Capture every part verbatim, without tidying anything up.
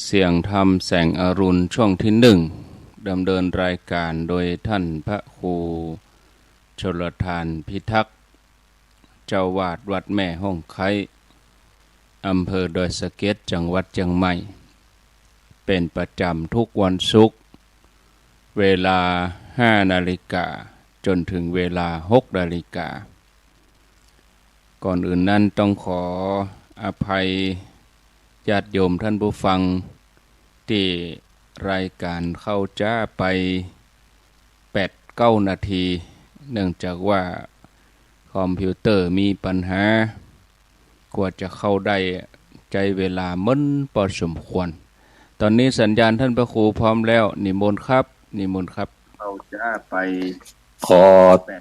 เสียงธรรมแสงอรุณช่วงที่หนึ่ง ดำเนินรายการโดยท่านพระครูชลทานพิทักษ์ เจ้าอาวาสวัดแม่ฮ่องไคร้ อำเภอดอยสะเก็ด จังหวัดเจียงใหม่ เป็นประจำทุกวันศุกร์ เวลาห้านาฬิกา จนถึงเวลาหกนาฬิกา ก่อนอื่นนั้นต้องขออภัยญาติโยมท่านผู้ฟัง ตี้รายการเข้าจ๊าไปแปดเก้านาที เนื่องจากว่าคอมพิวเตอร์มีปัญหา กว่าจะเข้าได้ใจ๊เวลาเมินพอสมควร ตอนนี้สัญญาณท่านพระครูพร้อมแล้ว นิมนต์ครับ นิมนต์ครับ เข้าจ๊าไป ขอ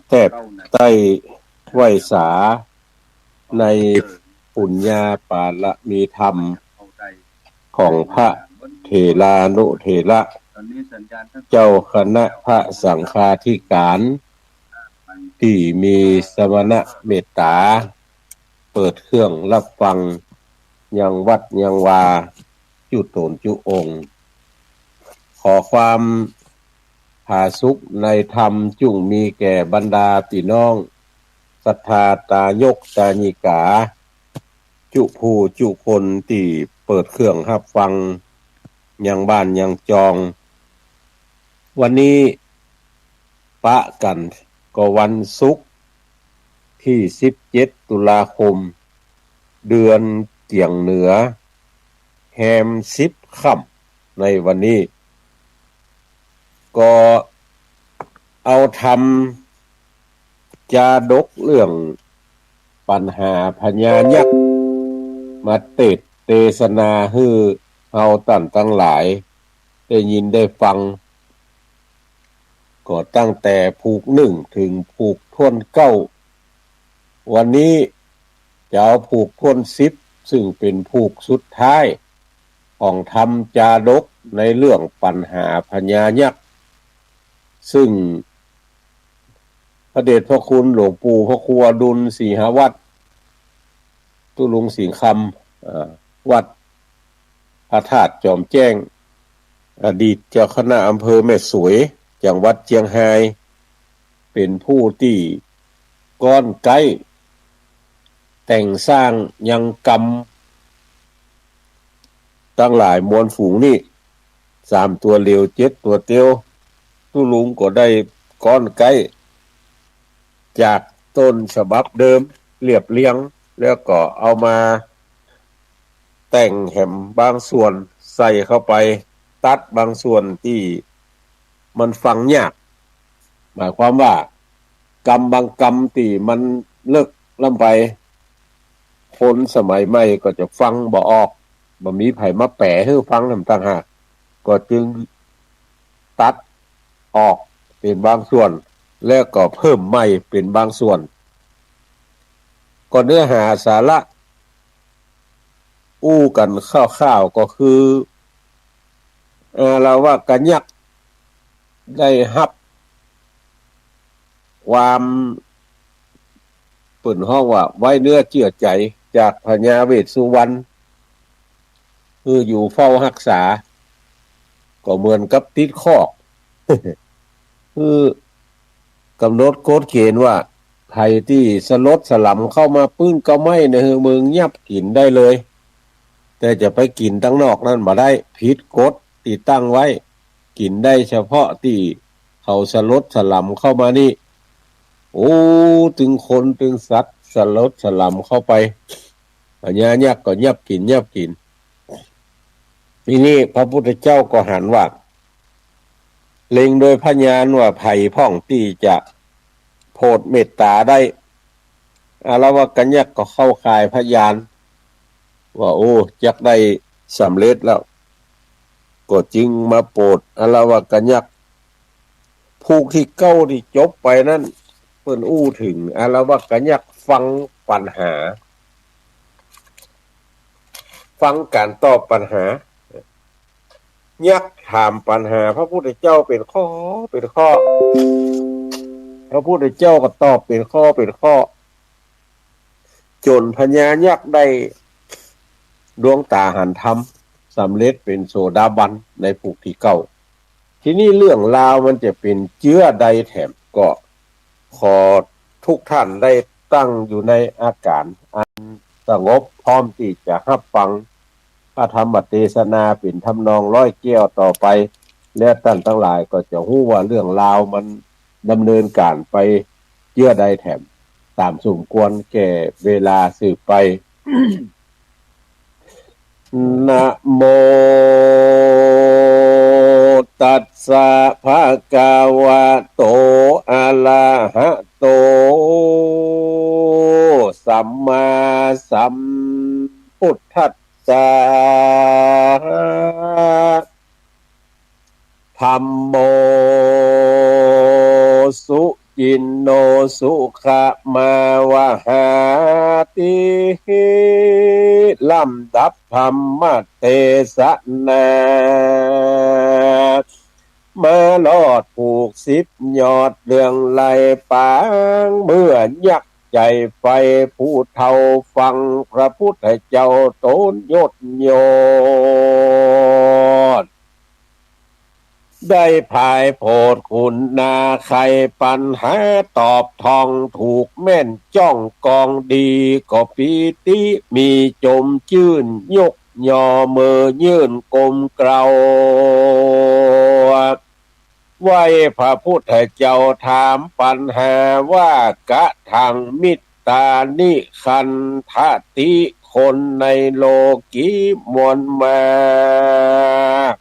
แทบใต้ไหว้สา ในปุญญาปารมีธรรมของพระเถรานุเถระ เจ้าคณะพระสังฆาธิการ ตี้มีสมณะเมตตา เปิดเครื่องฮับฟังยังวัดยังวา จุ๊ต๋นจุ๊องค์ ขอความผาสุกในธรรมจุ่งมีแก่บรรดาปี้น้องศรัทธาตายกตายิกา จุผู้จุคนตี้เปิดเครื่องฮับฟังยังบ้านยังจอง วันนี้ปะกั๋นก็วันศุกร์ตี้สิบเจ็ดตุลาคม เดือนเจี๋ยงเหนือ แฮมสิบค่ำ ในวันนี้ ก็เอาธรรมจาดกเรื่องปัญหาพญายักษ์ มาเตสน์เตสนาหื้อเฮาต้านตังหลายได้ยินได้ฟัง ก็ตั้งแต่ผูกหนึ่งเถิงผูกถ้วนเก้า วันนี้จะเอาผูกถ้วนสิบ ซึ่งเป๋นผูกสุดท้ายของธรรมจาดกในเรื่องปัญหาพญายักษ์ ซึ่งพระเดชพระคุณหลวงปู่พระครูอดุล สีหวัฒน์ ตุ๊ลุงสิงห์คำ อ่า วัดพระธาตุจอมแจ้ง อดีตเจ้าคณะอำเภอแม่สวย จังหวัดเจียงฮาย เป๋นผู้ตี้ก้อนไก๊ แต่งสร้างยังกำตังหลายมวลฝูงนี้ สามตั๋วเหลียว เจ็ดตั๋วเตียว ตุ๊ลุงก็ได้ก้อนไก๊ จากต้นฉบับเดิมเรียบเรียง แล้วก็เอามาแต่งแหมบางส่วนใส่เข้าไป ตัดบางส่วนตี้มันฟังยาก หมายความว่ากำบางกำตี้มันเลิกล้ำไป คนสมัยใหม่ก็จะฟังบ่ออก บ่มีใผมาแป๋หื้อฟังนำต่างหาก ก็จึงตัดออกเป๋นบางส่วน แล้วก็เพิ่มใหม่เป๋นบางส่วน ก็เนื้อหาสาระอู้กั๋นคร่าวๆ ก็คือ อาละวะกะยักษ์ได้ฮับความ เปิ้นฮ้องว่าไว้เนื้อเจื้อใจ๋จากพญาเวสสุวรรณ คืออยู่เฝ้าฮักษา ก็เหมือนกับติดคอก คือ ก๋ำหนดกฎเกณฑ์ว่า ใผตี้สลดสลำเข้ามาปื้นเก๊าไม้ในเมืองยับกิ๋นได้เลย แต่จะไปกิ๋นตังนอกนั้นบ่ได้ ผิดกฎตี้ตั้งไว้ กิ๋นได้เฉพาะตี้เขาสลดสลำเข้ามานี่ โอ้ ตึงคนตึงสัตว์สลดสลำเข้าไป พญายักษ์ก็ยับกิ๋น ยับกิ๋น ทีนี้พระพุทธเจ้าก็หันว่า เล็งโดยพญาณว่าใผพ่องตี้จะโผดเมตต๋าได้ อาละวะกะยักษ์ก็เข้าข่ายพญาณว่า โอ้ จักได้สำเร็จแล้ว ก็จึงมาโผดอาละวะกะยักษ์ ผูกตี้เก้าตี้จบไปนั้น เปิ้นอู้เถิงอาละวะกะยักษ์ฟังปัญหา ฟังก๋านตอบปัญหา ยักษ์ถามปัญหาพระพุทธเจ้าเป๋นข้อเป๋นข้อ พระพุทธเจ้าก็ตอบเป๋นข้อเป๋นข้อ จ๋นพญายักษ์ได้ดวงต๋าหันธรรม ส สำเร็จเป๋นโสดาบันในผูกตี้เก้า ทีนี้เรื่องราวมันจะเป๋นเจื้อใดแถม ก็ขอทุกท่านได้ตั้งอยู่ในอาก๋านอันสงบ พร้อมตี้จะฮับฟังพระธรรมเตสนาเป๋นทำนองร้อยแก้วต่อไป และต้านตังหลายก็จะฮู้ว่าเรื่องราวมันดำเนินก๋านไปเจื้อใดแถม ต๋ามสมควรแก่เวลาสืบไป นะโมตัสสะ ภะคะวะโต อะระหะโต สัมมาสัมพุทธัสสะ ธัมโม สุจินโน สุขะมาวหาติ ลำดับธรรมเตสนา มารอดผูกสิบยอดเรื่องไล่ปาง เมื่อยักษ์ใหญ่ใฝ่ผู้เฒ่าฟัง พระพุทธเจ้าต๋นยศยอด ได้ผายโผดขุนนาไขปัญหา ตอบท่องถูกแม่นจ้องกองดี ก็ปีติมีจมจื้น ยกยอมือยื่นก้มเกล้า ไหว้พระพุทธเจ้าถามปัญหาว่า กะถังมิตตานิคันธะติ คนในโลกกีมวลมาก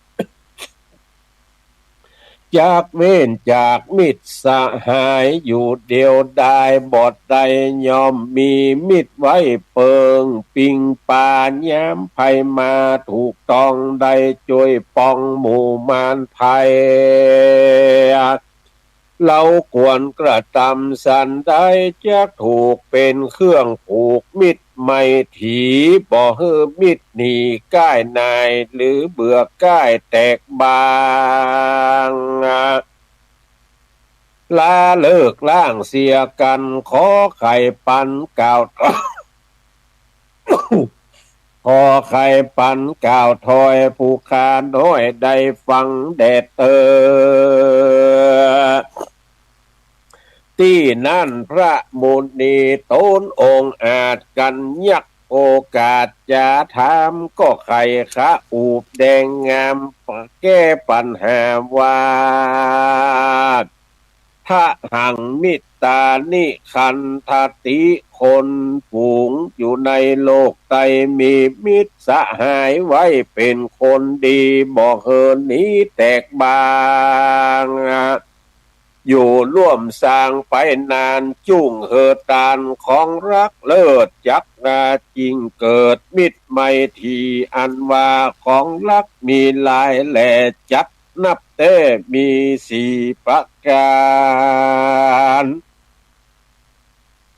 จักเว้นจากมิตรสหายอยู่เดียวดายบ่ได้ ย่อมมีมิตรไว้เปิงปิงปายามภัยมาถูกต้อง ได้จ้วยปองหมู่มารภัย เฮาควรกระตำสันใด จักถูกเป๋นเครื่องผูกมิตรไมตรี บ่หื้อมิตรหนีก้ายหน่าย หรือเบื่อก้ายแตกบาง ละเลิกล้างเสียกั๋น ขอไขปันกล่าว ขอไขปันกล่าวถ้อยผู้ข้าน้อยได้ฟังแด่เตอ ตี้นั้นพระมุนีต๋นองอาจกั๋นยักโอกาสจะถาม ก็ไขขะอูบแดงงาม แก้ปัญหาว่า ทะหังมิตตานิคันธะติ คนฝูงอยู่ในโลกใต้มีมิตรสหายไว้เป๋นคนดี บ่หื้อหนีแตกบาง อยู่ร่วมสร้างไปนาน จุ่งหื้อตานของรักเลิศจักนา จิ่งเกิดมิตรไมตรี อันว่าของรักมีหลายแล จักนับแต๊มีสี่ประก๋าน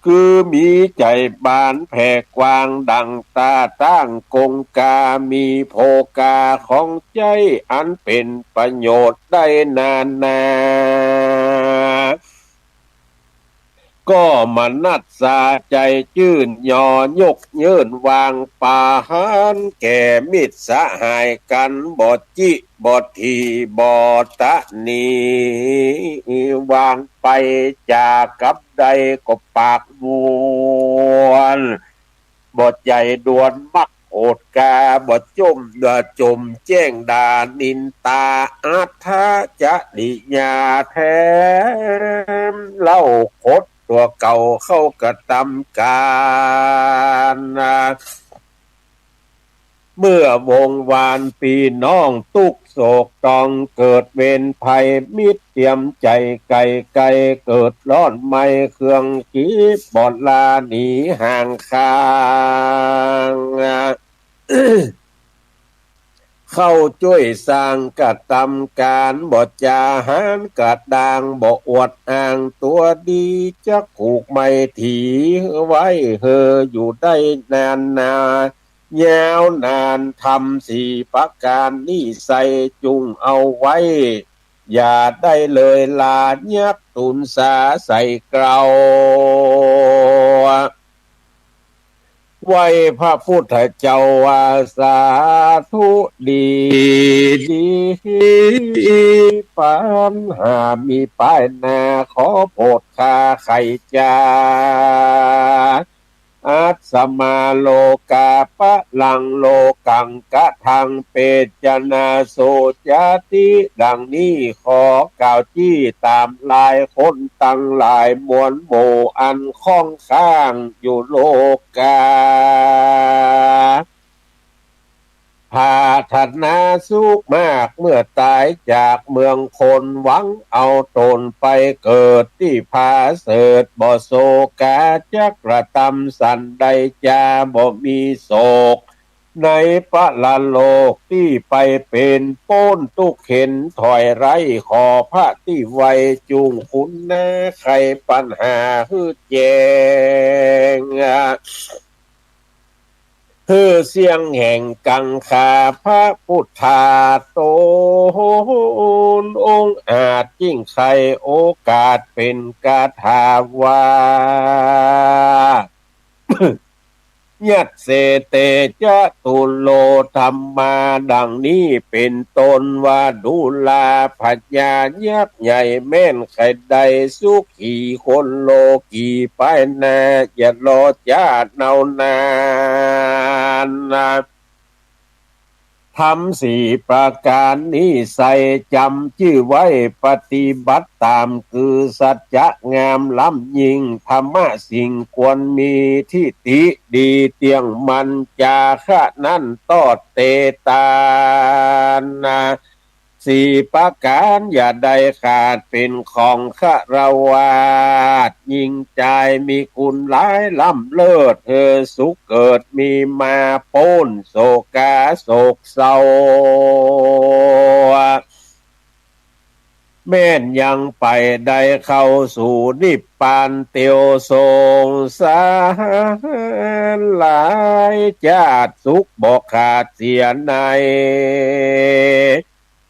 คือมีใจ๋บานแผ่กว้างดั่งต๋าตั้งกงกา มีโภคาของใจ๊อันเป๋นประโยชน์ได้นานา ก็มนัสสาใจ๋จื้นยอยกยื่นวางปาหาริแก่มิตรสหายกั๋น บ่จิบ่ถีบ่ตะหนี วางไปจากกับใดก็ปากมวล บ่ใจ๋ด่วนมักโอดกา บ่จม บ่จมแจ้งด่านินตา อัตถจริยาแถมเล่า ขดตั๋วเก่าเข้ากระตำก๋าน เมื่อวงวานปี้น้องตุ๊กโศกต้อง เกิดเวรภัยมิตรเตียมใจ๋ไก๋ไก๋ เกิดร้อนไหม้เครื่องกีบ บ่ลาหนีห่างคาง เข้าจ้วยสร้างกระตำก๋าน บ่จ๋าหาญกระด้าง บ่อวดอ้างตั๋วดี จักผูกไมตรีไว้หื้ออยู่ได้นานนา ยาวนาน ธรรมสี่ประก๋านนี้ใส่จุ่งเอาไว้ อย่าได้เลยลา ยักตุนสาใส่เกล้า ไหว้พระพุทธเจ้าว่า สาธุดี ดี ปัญหามีปายหน้า ขอโผดข้าไขจา อัสมาโลกา ปะรังโลกัง กะถัง เปจจนา โส จาติ ดังนี้ ขอกล่าวจี้ต๋ามลายคนตังหลายมวลหมู่อันข้องข้างอยู่โลกา ผาถนาสุขมากเมื่อต๋ายจากเมืองคน หวังเอาต๋นไปเกิดตี้ผาเสริฐ บ่โศกา จักกระตำสันใดจา บ่มีโศกในปรโลกตี้ไปเป๋น ป๊นตุ๊กข์เข็ญถอยไร้ ขอพระตี้ไหว้จุ่งคุณนา ไขปัญหาหื้อแจ้ง หื้อเสี้ยงแห่งกังขา พระพุทธาต๋นองค์อาจ ยิ่งใค่โอกาสเป๋นคาถาว่า ยัสเส เต จตุโล ธัมมา ดังนี้เป๋นต้น ว่า ดูราพญายักษ์ใหญ่ แม่นใค่ได้สุขีคนโลกีปายหน้า อย่ารอจ๊าเนานานา ธรรมสี่ประก๋านนี้ใส่ จ๋ำจื้อไว้ปฏิบัติต๋าม คือสัจจะงามล้ำยิ่ง ธรรมะสิ่งควรมี ทิฏฐิดีเตี้ยงมั่น จาคะนั้นตอดเตตานา สี่ประก๋านอย่าได้ขาด เป๋นของฆราวาส หญิงจายมีคุณหลายล้ำเลิศ หื้อสุขเกิดมีมาป๊นโศกาโศกเศร้า แม่นยังไปได้เข้าสู่นิพพานเตียว สงสารหลายจ๊าด สุขบ่ขาดเสียใน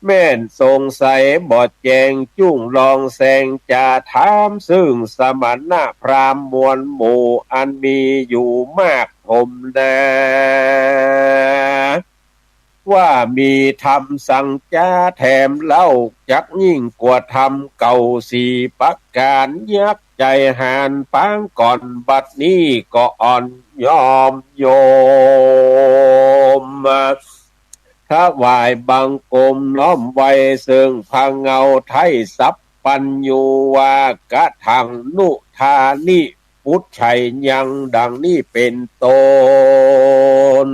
แม่นสงสัยบ่แจ้ง จุ่งลองแสงจะถาม ซึ่งสมณะพราหมณ์มวลหมู่ อันมีอยู่มากถมนา ว่ามีธรรมสังจาแถมเล่า จักยิ่งกว่าธรรมเก่าสี่ประก๋าน ยักษ์ใจ๋หาญปางก่อน บัดนี้ก็อ่อนยอมโยม ถวายบังคมน้อมไหว้ ซึ่งพระเงาไท้สัพพัญญู ว่า กะถัง นุทานิ ปุจฉัยยัง ดังนี้เป๋นต้น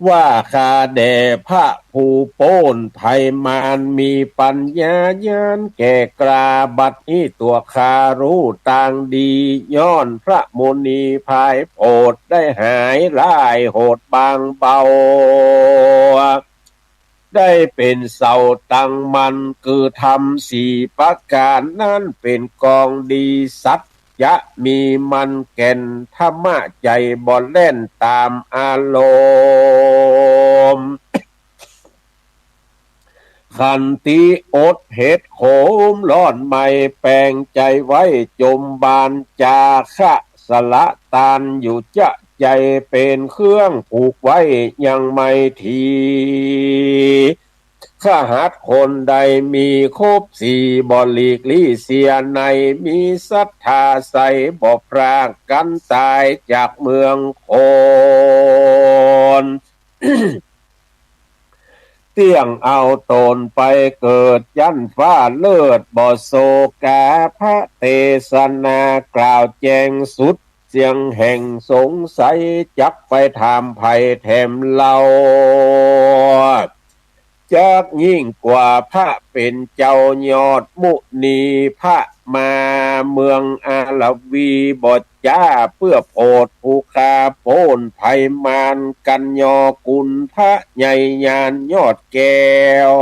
ว่า ข้าแด่พระผู้ป๊นภัยมาร มีปัญญาญาณแก่กล้า บัดนี้ตั๋วข้าฮู้ตางดี ย้อนพระมุนีพายโผด ได้หายร้ายโหดบางเบา ได้เป๋นเสาตั้งมั่น คือธรรมสี่ประก๋านนั้น เป๋นกองดีสัจจะมีมั่นแก่น ธรรมะใจ๋บ่แล่นต๋ามอารมณ์ ขันติอดเห็ดโขมร้อนไหม้ แป๋งใจ๋ไว้จมบาน จาคะสละตานอยู่จะใจ๋ เป๋นเครื่องผูกไว้ยังไมตรี คหัตถ์คนใดมีครบสี่ บ่หลีกลี้เสียใน มีศรัทธาใส บ่พรากกั๋นต๋ายจากเมืองคน เตี้ยงเอาต๋นไปเกิดจั๊นฟ้าเลิศ บ่โศกา พระเตสนากล่าวแจ้งสุด เสียงแห่งสงสัย จักไปถามใผแถมเล่า จักยิ่งกว่าพระเป๋นเจ้ายอดมุนี พระมาเมืองอาระวี บ่จ๊าเปื้อโผดผู้ข้าป๊นภัยมาร กั๋นยอกุณพระใหญ่ญาณยอดแก้ว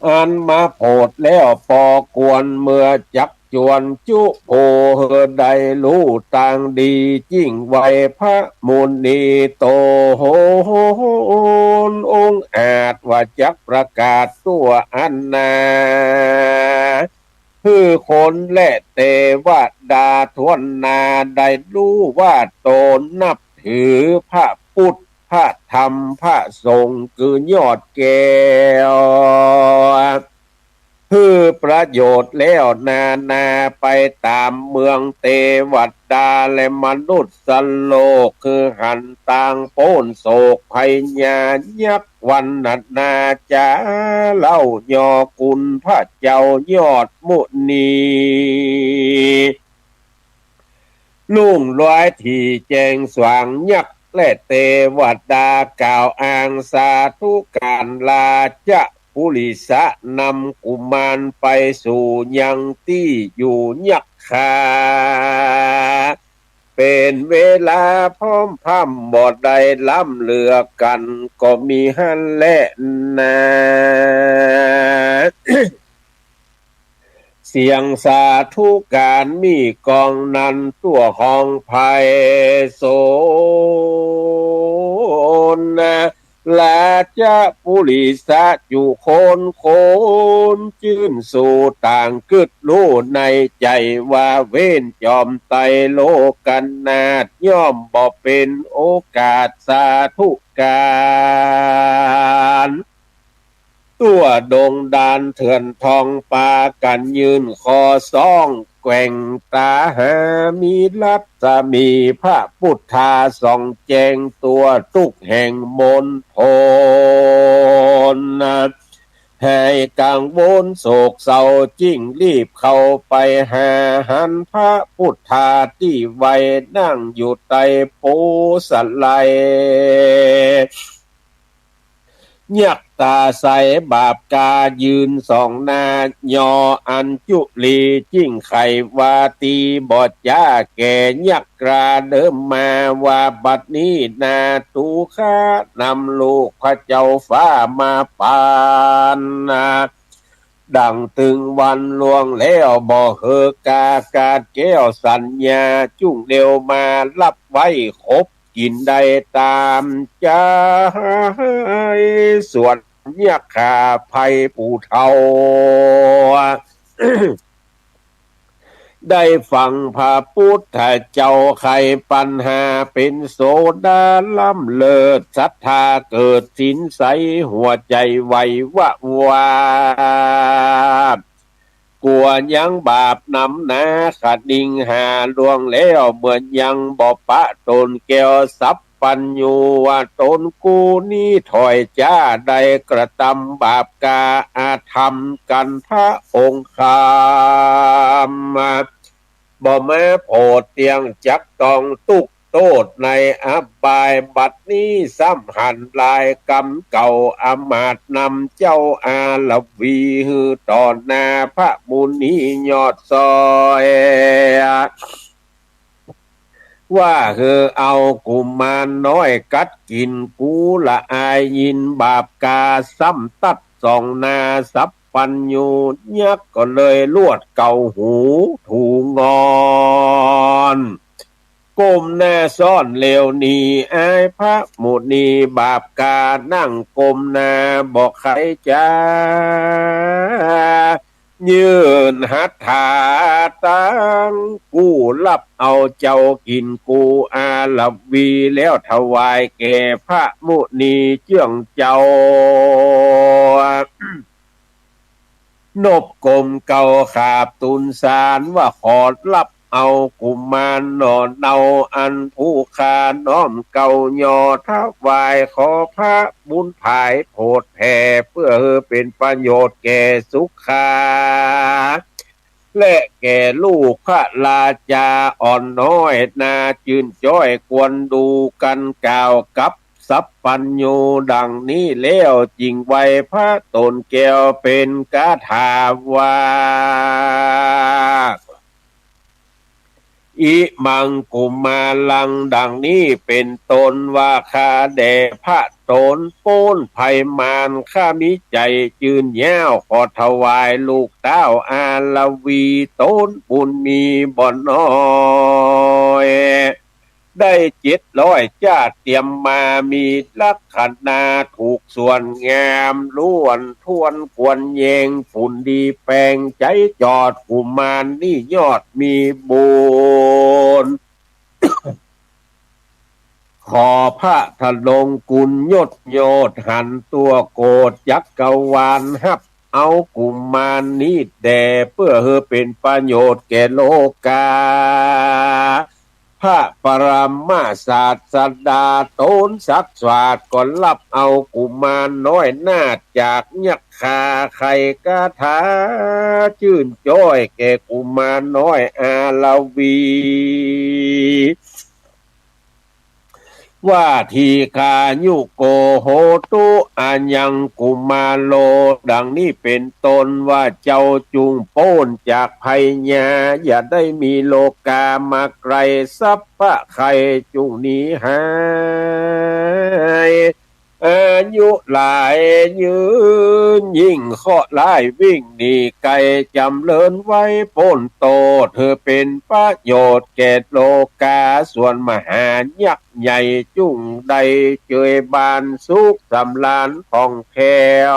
อันมาโผดแล้วปอควร เมื่อจักจวนจุผู้หื้อได้ฮู้ตางดี ยิ่งไหว้พระมุนีต๋นองค์อาจ ว่าจักประกาศตั๋วอันนา คือคนและเตวดาถ้วนหน้าได้ฮู้ว่าต๋นนับถือพระปุทธ พระธรรม พระสงฆ์คือยอดแก้ว หื้อประโยชน์แล้วนานาไปต๋ามเมืองเตวดาและมนุษย์โลก คือหันตางป๊นโศกภัยยา ยักษ์วันนานาจ๋าเล่ายอ คุณพระเจ้ายอดมุนี ลุ่งลอยถี่แจ้งสว่าง ยักษ์และเตวดากล่าวอ้างสาธุการ ราชปุริสะนำกุมารไปสู่ยังตี้อยู่ ยักขา เป๋นเวลาพร้อมพร่ำบ่ได้ล้ำเหลือกั๋น ก็มีหั้นแลนา เสียงสาธุการมีก้องนั้น ตั๋วฮ้องไพโสณ ราชปุริสะจุคนคน จื้นสูต่างกึ๊ดฮู้ในใจ๋ว่า เวรจอมไตรโลกนาถ ย่อมบ่เป๋นโอกาสสาธุการ ตั๋วดงดานเถื่อนทองปากั๋นยื่นข้อซ้อง แกว่งต๋าหามีรัศมีพระปุทธาส่องแจ้งตั๋วตุ๊กแห่งมณฑล หายกังวลโศกเศร้า จึ่งรีบเข้าไปหา หันพระปุทธาตี้ไว้ นั่งอยู่ใต้โพธิ์สะไล ยักต๋าใสบาปกายืนส่องหน้ายอ อัญจุลีจึ่งไขว่าตี้บ่จ๋าแก่ยักราเดิมมาว่า บัดนี้นาตุข้านำลูกพระเจ้าฟ้ามาปานนา ดั่งตึงวันล่วงแล้ว บ่หื้อกากาดแก้วสัญญา จุ่งเร็วมาฮับไว้คบกิ๋นได้ต๋ามใจ๋ ส่วนยักขาไพร่ปู่เฒ่า ได้ฟังพระปุทธเจ้าไขปัญหาเป๋นโสดาล้ำเลิศ ศรัทธาเกิดศีลใสหัวใจ๋ไหววะวาบ กั๋วยังบาปนำนา คะนิงหาล่วงแล้ว เหมือนยังบ่ปะต๋นแก้วสัพพัญญู ว่าต๋นกู้นี้ถ้อยจ๊าได้กระตำบาปกาอาธรรมกั๋นพระองค์คำ บ่มาโผดเตี้ยงจักต้องตุ๊กโต้ษในอบาย บัดนี้ซ้ำหันลายกรรมเก่าอำมาตย์นำเจ้าอาละวี หื้อต่อหน้าพระมุนียอดซอย ว่าหื้อเอากุมารน้อยกัดกิ๋น กูละอายยินบาปกา ซ้ำตรัสส่องหน้าสัพพัญญู ยักษ์ก็เลยลวดเก่าหูถูงอน ก้มหน้าซ้อนเร็วนี้ อายพระมุนีบาปกา นั่งก้มหน้าบ่ใค่จ๋า ยื่นหัตถาตัง กู้ฮับเอาเจ้ากิ๋น กูอาละวี แล้วถวายแก่พระมุนีเจื้องเจ้า นบก้มเก้าขาบตู๋นสารว่า ขอฮับเอากุมารหน่อเนาอันผู้ข้าน้อมเกล้ายอถวาย ขอพระบุญผายโผดแผ่ เปื้อหื้อเป๋นประโยชน์แก่สุขา และแก่ลูกพระราชาอ่อนน้อย นาจื้นจ้อยควรดูกั๋น กล่าวกับสัพพัญญูดังนี้แล้ว จึ่งไหว้พระต๋นแก้วเป๋นคาถาว่า อิมังกุมารัง ดังนี้เป๋นต้นว่า ข้าแด่พระต๋นป๊นภัยมาร ข้ามีใจ๋จื้นยาว ขอถวายลูกเต้าอาละวี ต๋นบุญมีบ่น้อย ได้เจ็ดร้อยจ๊าดเตียมมา มีลักษณะถูกส่วนงาม ล้วนถ้วนควรแยง ฝุ่นดีแปงใจ๋จอด กุมารนี่ยอดมีบุญ ขอพระทรงคุณยศโยธหันตัวโกฏจักรวาล ฮับเอากุมารนี้แด่ เปื้อหื้อเป๋นประโยชน์แก่โลกา พระปรมาศาสดาต๋นศักดิ์สาดก็ฮับเอากุมารน้อยนาฏจากยักขา ไขคาถาจื้นจ้อยแก่กุมารน้อยอาละวี ว่า ทีฆายุโก โหตุ อายัง กุมารโล ดังนี้เป๋นต้น ว่าเจ้าจุ่งป๊นจากภัยยา อย่าได้มีโรคามาใก้ สัพพะไข้จุ่งหนีหาย อายุหลายยืน ยิ่งเคราะห์ร้ายวิ่งหนีไกล จ๋ำเริญไวป๊นโต้ษ หื้อเป๋นประโยชน์แก่โลกา ส่วนมหายักษ์ใหญ่จุ่งได้เจยบานสุขสำราญผ่องแผ้ว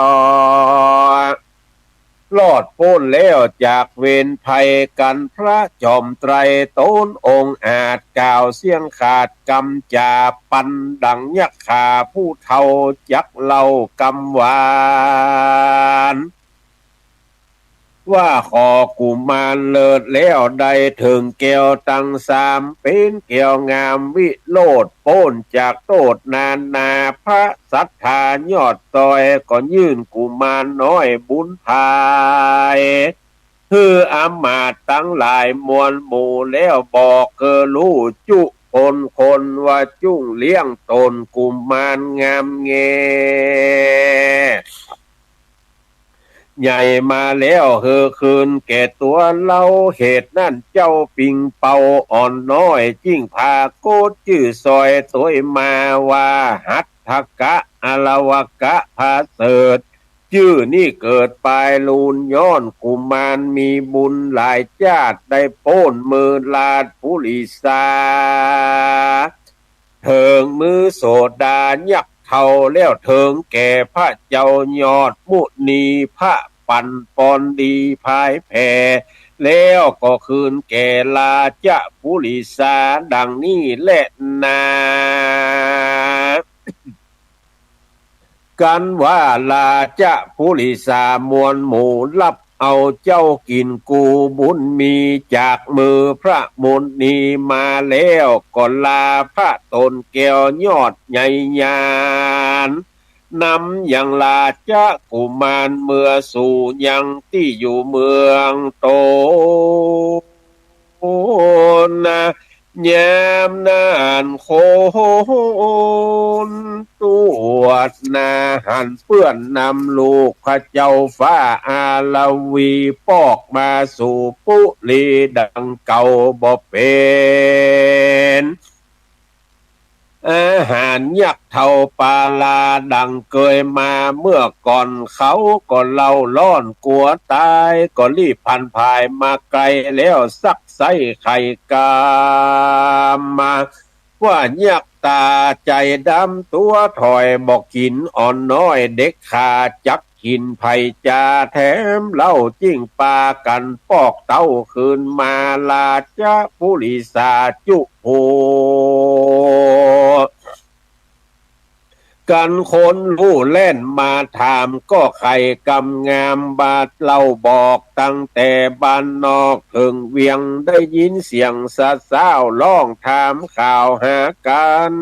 รอดป๊นแล้วจากเวรภัย กันพระจอมไตรต๋นองอาจ กล่าวเสียงขาดกำจ๋าปัน ดังยักขาผู้เฒ่าจักเล่ากำหวาน ว่า ขอกุมารเลิศแล้ว ได้เถิงแก้วตังสาม เป๋นแก้วงามวิโรจน์ ป๊นจากโต้ษนานา พระศรัทธายอดซอย ก็ยื่นกุมารน้อยบุญภาย หื้ออำมาตย์ตังหลายมวลหมู่ แล้วบอกหื้อฮู้จุคนคน ว่าจุ่งเลี้ยงต๋นกุมารงามแง ใหญ่มาแล้วหื้อคืนแก่ตั๋วเฮา เหตุนั้นเจ้าปิงเปาอ่อนน้อย จึ่งผากฏจื้อซอยตวยมา ว่า หัตถกะ อลวกะ ผาเสริฐ จื้อนี้เกิดปายลูน ย้อนกุมารมีบุญหลายจ๊าด ได้ป๊นมือราชปุริสา เถิงมือโสดายักษ์เฒ่า แล้วเถิงแก่พระเจ้ายอดมุนี พระปันปอนดีผายแผ่ แล้วก็คืนแก่ราชปุริสา ดังนี้แลนา กันว่าราชปุริสามวลหมู่ ฮับเอาเจ้ากิ๋นกู้บุญมี จากมือพระมุนีมาแล้ว ก็ลาพระต๋นแก้วยอดใหญ่ญาณ นำยังราชกุมารเมือสู่ยังตี้อยู่เมืองต๋น ยามนั้นคนตรวจนา หันเปื้อนนำลูกพระเจ้าฟ้าอาละวี ปอกมาสู่ปุรีดังเก่าบ่เป๋น อาหารยักษ์เฒ่าปาลาดังเกยมาเมื่อก่อน เขาก็เล่าร้อนกลัวต๋าย ก็รีบผันผายมาไกลแล้ว ซักไซ้ไขกำมา ว่ายักษ์ต๋าใจ๋ดำตั๋วถอย บ่กิ๋นอ่อนน้อยเด็กขาด จักกิ๋นไผจา แถมเล่าจึ่งปากั๋นปอกเต้าคืนมา ราชปุริสาจุ ผู้กันคนฮู้แล่นมาถาม ก็ไขกำงามบาดเล่าบอก ตั้งแต่บ้านนอกเถิงเวียง ได้ยินเสียงสะซ้าวร้องถามข่าวหากั๋น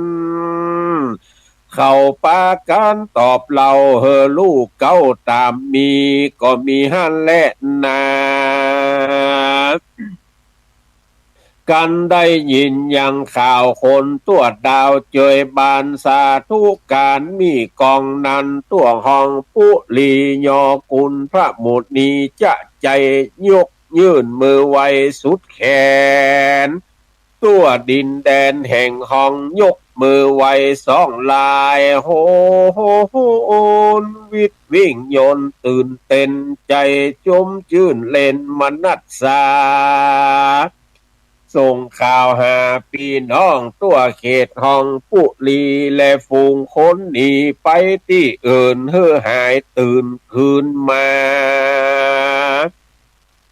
เขาปากั๋นตอบเล่าหื้อฮู้เก้าต๋ามมี ก็มีหั้นแลนา กันได้ยินยังข่าวคนตั๋วดาวเจยบานสาธุก๋าน มีกองนั้นตั๋วห้องปุรี ยอกุลพระมุนีจะใจ๋ยกยื่นมือไหว้สุดแขน ตั๋วดินแดนแห่งห้องยกมือไหว้สองลาย โหนวิดวิ่งยนต์ตื่นเต้น ใจ๋จมจื้นเล่นมนัสสา ส่งข่าวหาปี้น้องตั๋วเขตฮ่องปุรี และฝูงคนหนีไปตี้อื่น หื้อหายตื่นคืนมา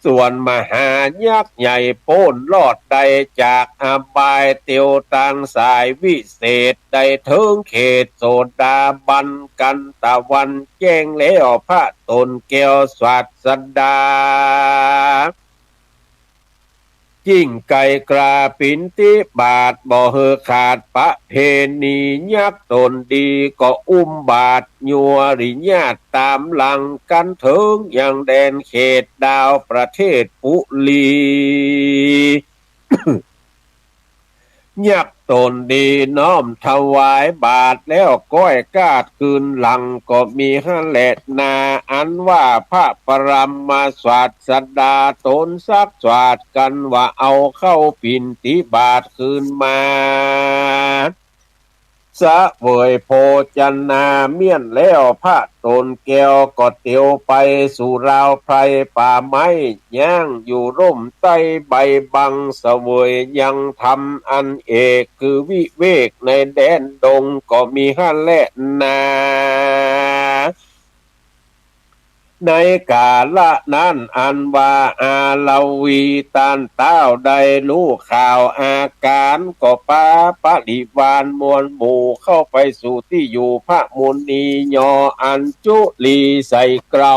ส่วนมหายักษ์ใหญ่ป๊นรอดได้จากอบาย เตียวตางสายวิเศษ ได้เถิงเขตโสดาบัน กั๋นตะวันแจ้งแล้ว พระต๋นแก้วศาสดา จิ่งไกลกราบบิณฑบาต บ่หื้อขาดประเพณี ยักษ์ต๋นดีก็อุ้มบาตร ยัวริญาติต๋ามหลังกั๋นเถิงยังแดนเขตดาวประเทศปุรี ยักษ์ต๋นดีน้อมถวายบาตรแล้ว ก้อยกาดคืนหลังก็มีหั้นแลนา อันว่าพระปรมาศาสดาต๋นซักสาดกั๋นว่า เอาเข้าบิณฑบาตคืนมา เสวยโภชนาเมี้ยนแล้ว พระต๋นแก้วก็เตียวไปสู่ราวไพรป่าไม้ ย่างอยู่ร่มใต้ใบบัง เสวยยังธรรมอันเอก คือวิเวกในแดนดง ก็มีหั้นแลนา ในกาละนั้นอันว่าอาละวีต้านเต๊าได้ฮู้ข่าวอาก๋าน ก็ปาบริวารมวลหมู่เข้าไปสู่ตี้อยู่พระมุนี ยออัญจุลีใส่เกลา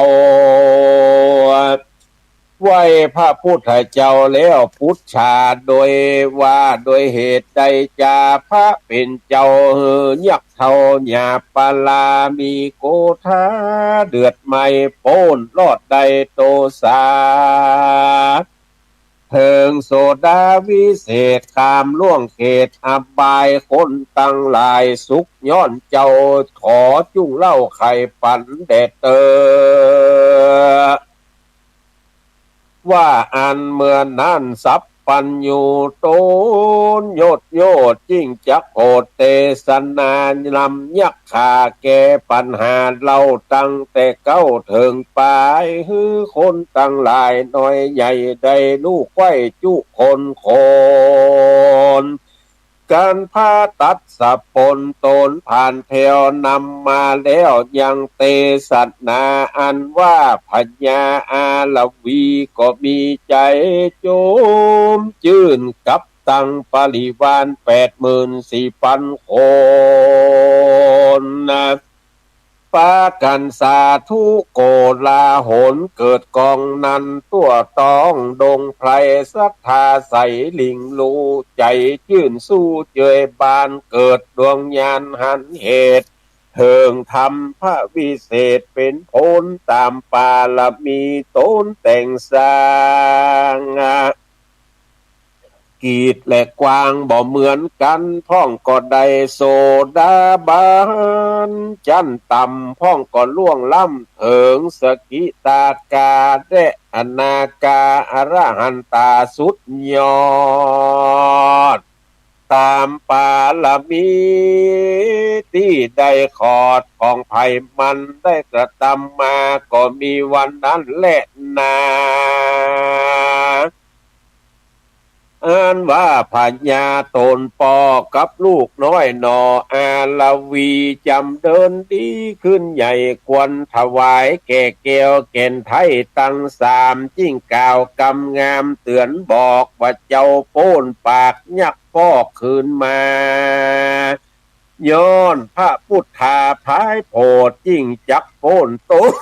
ไหว้พระพุทธเจ้าแล้ว ปุจฉาโดยว่า โดยเหตุใดจาพระเป๋นเจ้า หื้อยักษ์เฒ่าหยาบปรา มีโกธาเดือดไหม้ ป๊นรอดได้โตสา เถิงโสดาวิเศษ ข้ามล่วงเขตอบาย คนตังหลายสุขย้อนเจ้า ขอจุ่งเล่าไขปัญแด่เตอ ว่าอันเมื่อนั้นสัพพัญญูต๋นยศโยชน์ จิ่งจักโผดเตสนานำยักขาแก้ปัญหาเล่าตั้งแต่เก๊าเถิงปาย หื้อคนตังหลายน้อยใหญ่ได้ฮู้ใคร่จุคนคน ก๋านพระตัสสะปนต๋นผ่านแถวนำมาแล้ว ยังเตสนาอันว่าพญาอาละวีก็มีใจ๋โจ้มจื้นกับตังบริวารแปดหมื่นสี่ปันคน ปากั๋นสาธุโกลาหล เกิดกองนั้นทั่วต๊องดงไพร ศรัทธาใสหลิ่งลู่ ใจ๋จื้นสู้เจยบาน เกิดดวงญาณหันเหตุ เถิงธรรมพระวิเศษเป๋นผล ต๋ามปารมีต๋นแต่งสร้าง กีดและกว้างบ่เหมือนกั๋น พ่องก็ได้โสดาบันจั้นต่ำ พ่องก็ล่วงล้ำเถิงสกิทาคาและอนาคา อรหันตาสุดยอด ต๋ามปารมีตี้ได้ขอดของใผมันได้กระตำมา ก็มีวันนั้นแลนา อันว่าพญาต๋นป้อกับลูกน้อยหน่ออาละวี จ๋ำเดินดีขึ้นใหญ่ ควรถวายแก่แก้วแก่นไท้ตังสาม จิ่งกล่าวกำงามเตื๋อนบอกว่า เจ้าป๊นปากยักษ์ปอกคืนมา ย้อนพระพุทธาภายโผด จิ่งจักป๊นโต้ษ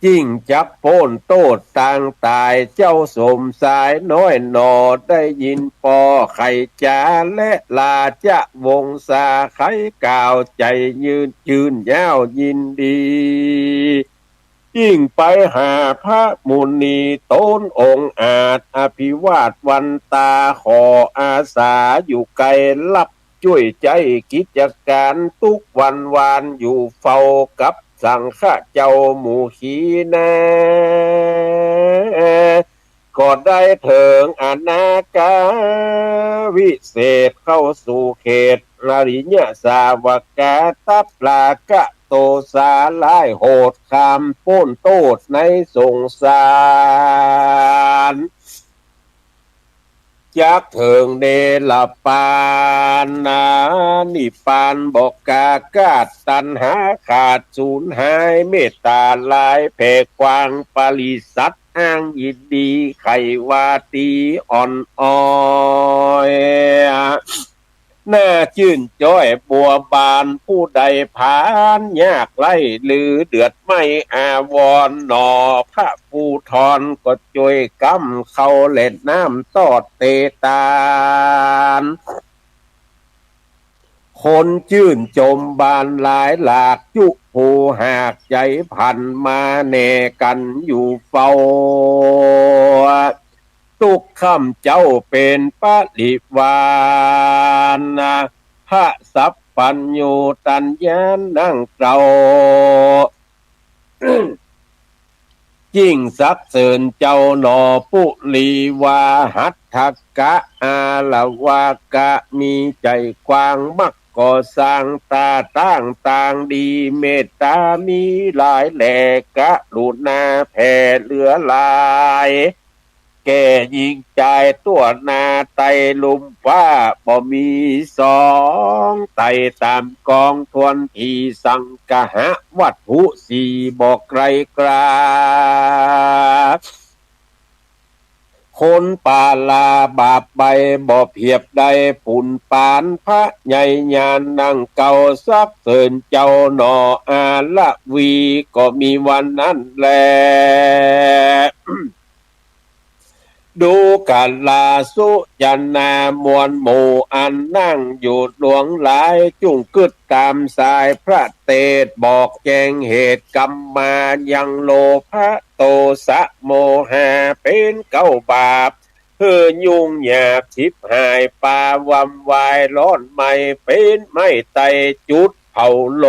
จิ่งจักป๊นโต้ษตางต๋าย เจ้าสมชายน้อยหน่อ ได้ยินป้อไขจ๋าและราชวงศา ไขกล่าวใจ๋ยืน จื้นยาวยินดี จิ่งไปหาพระมุนีต๋นองค์อาจ อภิวาทวันตา ขออาสาอยู่ใก้ ฮับจ้วยใจ๊กิจก๋าน ตุ๊กวันวานอยู่เฝ้ากับสังฆะเจ้าหมู่ขีนา ก็ได้เถิงอนาคาวิเศษ เข้าสู่เขตอริยสาวกา ตัดราคะโตสาร้ายโหด ข้ามป๊นโต้ษในสงสาร จักเถิงเนรปานนา นิพพานบ่กล้าคาด ตัณหาขาดสูญหาย เมตต๋าหลายแผ่กว้าง ปริสัทอ้างยินดี ใค่ว่าดีอ่อนอ้อย น่าจื้นจ๊อยบัวบาน ผู้ใดผานยากไร้หรือเดือดไหม้อาวรณ์หนอ พระภูธรก็จ้วยก๊ำข้าวและน้ำตอดเตตาน คนจื้นจมบานหลายหลาก จุผู้หากใจ๋ผันมาแหน่กั๋นอยู่เฝ้า ตุ๊กข์ค่ำเจ๊าเป๋นปริวาร พระสัพพัญญูตัญญาณังเกลา ยิ่งสรรเสริญเจ้าหนอปุริวา หัตถกะอาละวะกะ มีใจ๋กว้าง มักก่อสร้างต๋าตั้งตางดี เมตต๋ามีหลายแล กรุณาแผ่เหลือหลาย แก่หญิงจายตั๋วหน้า ไต่ลุ่มฟ้าบ่มีสอง ไต่ต๋ามกองถ้วนถี่ สังคหวัตถุสี่บ่ไกลกรา คนปาลาบาปไปบ่เผียบได้ ปุญปานพระใหญ่ญาณังเกลา สรรเสริญเจ้าหนออาละวี ก็มีวันนั้นแล ดูกราสุจนามวลหมู่ อันนั่งอยู่หลวงหลาย จุ่งกึ๊ดต๋ามสายพระเตศน์ บอกแจ้งเหตุกรรมมายัง โลภะโตสะโมหะเป๋นเก๊าบาป หื้อยุ่งยากฉิบหาย ปาวำวายร้อนไหม้ เป๋นไหม้ไต้จุดเผาโล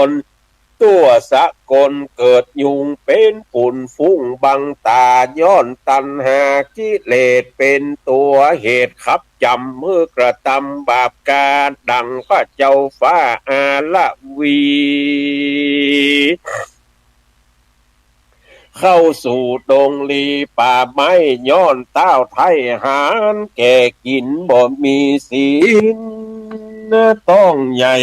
น ตั๋วสะกลเกิดยุง เป๋นฝุ่นฟุ้งบังต๋า ย้อนตัณหากิเลสเป๋นตั๋วเหตุ ขับจ๋ำหื้อกระตำบาปกา ดังพระเจ้าฟ้าอาละวี เข้าสู่ดงลีป่าไม้ ย้อนต้าวไท้หาญแก่กิ๋น บ่มีศีลต้องใหญ่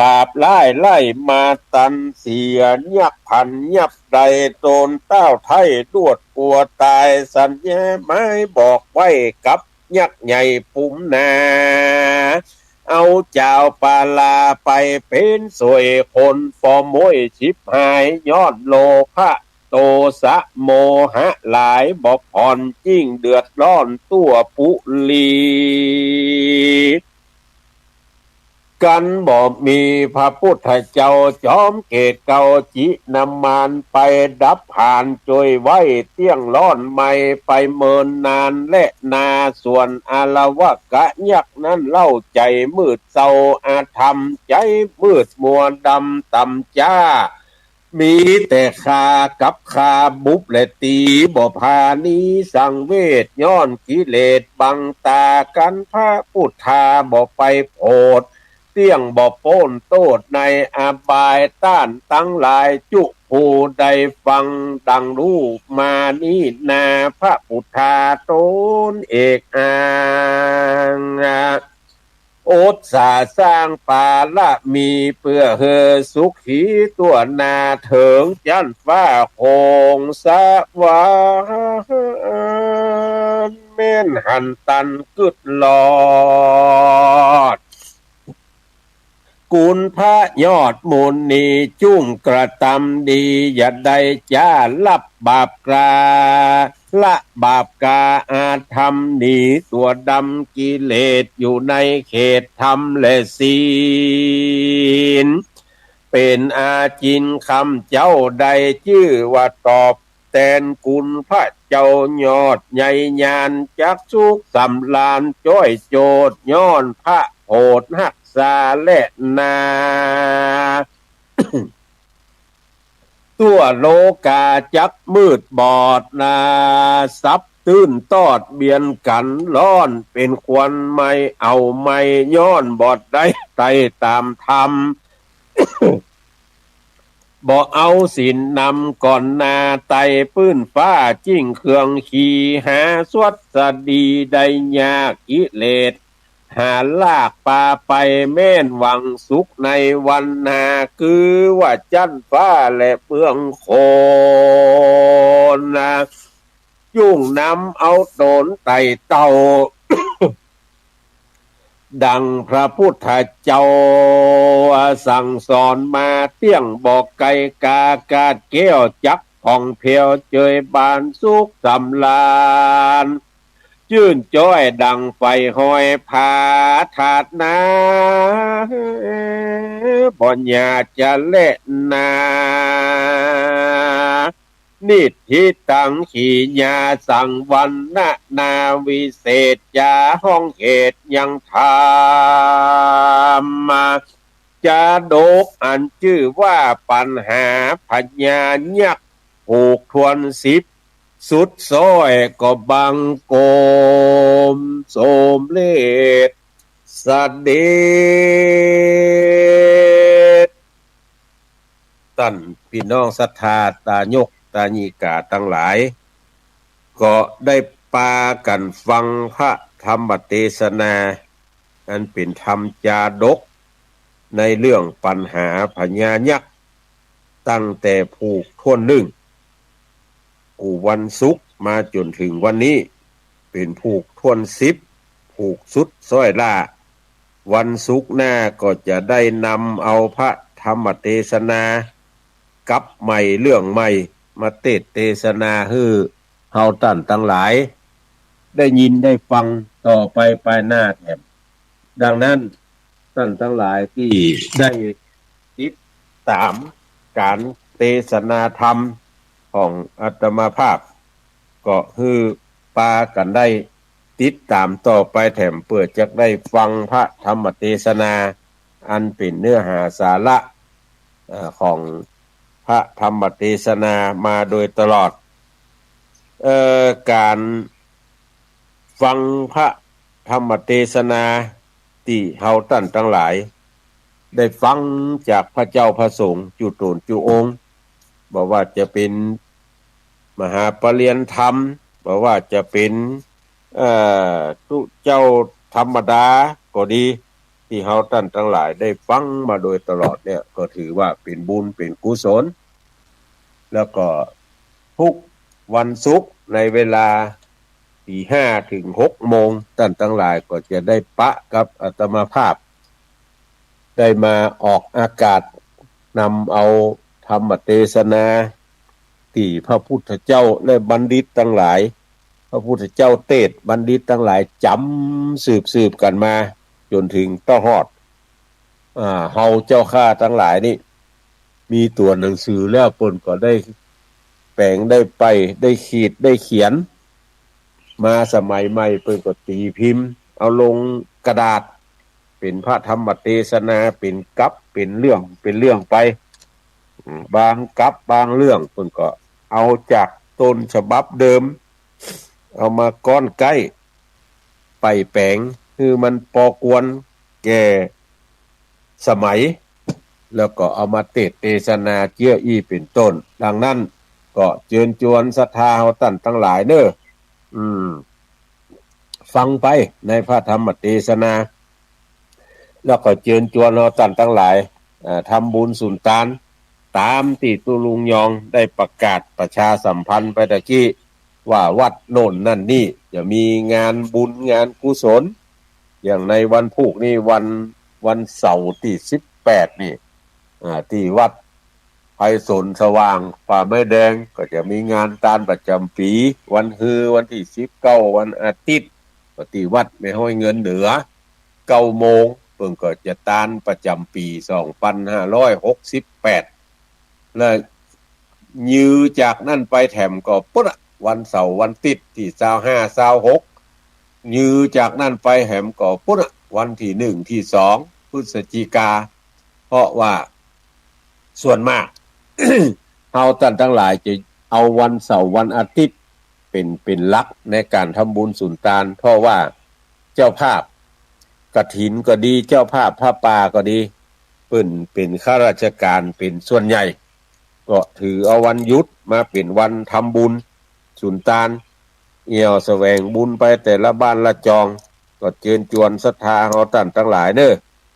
บาปร้ายไล่มาตันเสีย ยักษ์ผันยับได โตนต้าวไท้ดวดกั๋วต๋าย สัญญาไม้บอกไว้กับยักษ์ใหญ่ปุมนา เอาจาวปาลาไปเป๋นส่วยคน ปอม้วยฉิบหาย ย้อนโลภะโตสะโมหะหลาย บ่ผ่อนยิ่งเดือดร้อนตั๋วปุรี กันบ่มีพระปุทธเจ้า จ๋อมเกศเกล้าจินมาน ไปดับผานจ้วยไว้ เตี้ยงร้อนไหม้ไปเมินนานแลนา ส่วนอาละวะกะยักษ์นั้นเล่า ใจ๋มืดเศร้าอธรรม ใจ๋มืดมัวดำต่ำจ๊า มีแต่ฆ่ากับฆ่า บุบและตี๋ บ่ผานีสังเวช ย้อนกิเลสบังต๋า กันพระปุทธาบ่ไปโผด เตี้ยงบ่ป๊นโต้ษในอบาย ต้านตังหลายจุผู้ได้ฟังดังฮู้มานี้นา พระปุทธาต๋นเอกอ้าง อุตส่าห์สร้างปารมี เปื้อหื้อสุขีตั๋วหน้า เถิงจั๊นฟ้าคงสวรรค์ แม่นหันตันกึ๊ดรอด กุณพระยอดมุนี จุ่งกระตำดี อย่าได้จ๊า ลับบาปกา ละบาปกาอาธรรม หนีตั๋วดำกิเลส อยู่ในเขตธรรมและศีล เป๋นอาจิน คำเจ้าได้จื้อว่าตอบแตนกุณพระเจ้ายอดใหญ่ญาณ จักสุขสำราญจ้อยโจทย์ ย้อนพระโผดฮักษาแลนา ตั๋วโลกาจักมืดบอดนา สับตื้นตอดเบียนกั๋น ร้อนเป๋นควันไหม้ เอาไหม้ย้อนบ่ได้ไต่ต๋ามธรรม บ่เอาศีลนำก่อนนา ไต่ปื้นฟ้าจิ้งเขื่องขี่ หาสวัสดีได้ยาก กิเลสหาลากปาไป แม้นหวังสุขในวันหน้า คือว่าจั๊นฟ้าและเมืองคนนา ยุ่งนำเอาต๋นไต่เต้า ดังพระพุทธเจ้าสั่งสอนมา เตี้ยงบ่ไกลกา กาดแก้วจักผ่องแผ้ว เจยบานสุขสำราญ จื้นจ้อยดังไฟห้อยผาธาตุนา บ่หย่าจะแลนา นิทธิตัง ขีญาสัง วรรณนาวิเศษจา ฮ้องเหตุยังธรรมจาดก อันจื้อว่าปัญหาพญายักษ์ ผูกถ้วนสิบ สุดซ้อยก็บังคมสมเร็จเสด็จ ต้านปี้น้องศรัทธาตายกตายิกาตังหลาย ก็ได้ปากั๋นฟังพระธรรมเตสนา อันเป๋นธรรมจาดก ในเรื่องปัญหาพญายักษ์ ตั้งแต่ผูกถ้วนนึ่ง กู่วันศุกร์มาจ๋นเถิงวันนี้ เป๋นผูกถ้วนสิบ ผูกสุดซ้อยล่า วันศุกร์หน้าก็จะได้นำเอาพระธรรมเตสนา กับใหม่เรื่องใหม่ มาเตสน์เตสนาหื้อเฮาต้านตังหลาย ได้ยินได้ฟังต่อไปปายหน้าแถม ดังนั้น ต้านตังหลายตี้ได้ติดต๋ามก๋านเตสนาธรรมของอาตมาภาพ ก็หื้อปากั๋นได้ติดต๋ามต่อไปแถม เปื้อจะได้ฟังพระธรรมเตสนา อันเป๋นเนื้อหาสาระ เอ่อ ของพระธรรมเตสนามาโดยตลอด เอ่อ ก๋านฟังพระธรรมเตสนา ตี้เฮาต้านตังหลาย ได้ฟังจากพระเจ้าพระสงฆ์จุ๊ต๋นจุ๊องค์ บ่ว่าจะเป๋นมหาปริยัติธรรม บ่ว่าจะเป๋น เอ่อ ตุ๊เจ้าธรรมดาก็ดี ตี้เฮาต้านตังหลายได้ฟังมาโดยตลอดเนี่ย ก็ถือว่าเป๋นบุญเป๋นกุศล แล้วก็ทุกวันศุกร์ในเวลาตีห้าเถิงหกโมง ต้านตังหลายก็จะได้ปะกับอาตมาภาพ ได้มาออกอากาศ นำเอาธรรมเตสนา ตี้พระพุทธเจ้าและบัณฑิตตังหลาย พระพุทธเจ้าเตสน์ บัณฑิตตังหลายจ๋ำสืบๆ กั๋นมา จ๋นเถิงเต้าฮอด อ่า เฮาเจ้าข้าตังหลายนี่ มีตั๋วหนังสือแล้ว เปิ้นก็ได้แป๋ง ได้แป๋ง ได้ขีด ได้เขียน มาสมัยใหม่เปิ้นก็ตี๋พิมพ์ เอาลงกระดาษ เป๋นพระธรรมเตสนา เป๋นกับ เป๋นเรื่อง เป๋นเรื่องไป อืม บางกับ บางเรื่อง เปิ้นก็เอาจากต้นฉบับเดิม เอามาก้อนใก้ ไปแป๋ง หื้อมันปอควรแก่สมัย แล้วก็เอามาเตสน์เตสนาเจื้ออี้เป๋นต้น ดังนั้นก็เจิญจวนศรัทธาเฮาต้านตังหลายเน่อ อืม ฟังไปในพระธรรมเตสนา แล้วก็เจิญจวนเฮาต้านตังหลาย เอ่อ ทำบุญสุนตาน ต๋ามตี้ตุ๊ลุงยองได้ประกาศประชาสัมพันธ์ไปตะกี้ ว่าวัดโน่นนั่นนี่จะมีงานบุญงานกุศล อย่างในวันพูกนี้ วัน วันเสาร์ตี้สิบแปดนี่ อ่า ตี้วัดไพศาลสว่างป่าไม้แดง ก็จะมีงานตานประจ๋ำปี๋ วันฮือวันตี้สิบเก้า วันอาทิตย์ ก็ตี้วัดแม่ฮ้อยเงินเหนือ เก้าโมง เปิ้นก็จะตานประจ๋ำปี๋ สองปันห้าร้อยหกสิบแปด และยือจากนั้นไปแถมก็ปุ้นน่ะ วันเสาร์วันอาทิตย์ตี้ซาวห้า ซาวหก ยือจากนั้นไปแถมก็ปุ้นน่ะ วันตี้หนึ่ง ตี้สอง พฤศจิกา เพราะว่าส่วนมาก เฮาต้านตังหลายจะเอาวันเสาร์วันอาทิตย์ เป๋น เป๋นหลักในก๋านทำบุญสุนตาน เพราะว่าเจ้าภาพกฐินก็ดี เจ้าภาพผ้าป่าก็ดี เปิ้นเป๋นข้าราชก๋านเป๋นส่วนใหญ่ ก็ถือเอาวันหยุดมาเป๋นวันทำบุญสุนตาน เอี่ยวแสวงบุญไปแต่ละบ้านละจอง ก็เจิญจวนศรัทธาเฮาต้านตังหลายเน่อ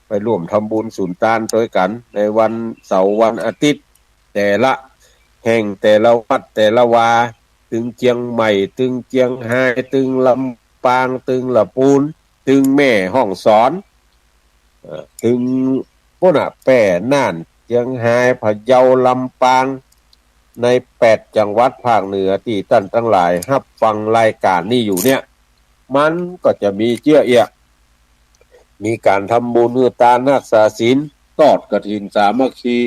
ไปร่วมทำบุญสุนตานตวยกั๋นในวันเสาร์วันอาทิตย์ แต่ละแห่งแต่ละวัดแต่ละวา ตึงเจียงใหม่ ตึงเจียงฮาย ตึงลำปาง ตึงละปูน ตึงแม่ฮ่องสอน เอ่อ ตึงปู๊นน่ะ แป้ น่าน เจียงฮาย พะเยา ลำปาง ในแปดจังหวัดภาคเหนือตี้ต้านตังหลายฮับฟังรายก๋านนี้อยู่เนี่ย มันก็จะมีเจื้อเอี้ย มีก๋านทำบุญหื้อตานฮักษาศีล ทอดกฐินสามัคคี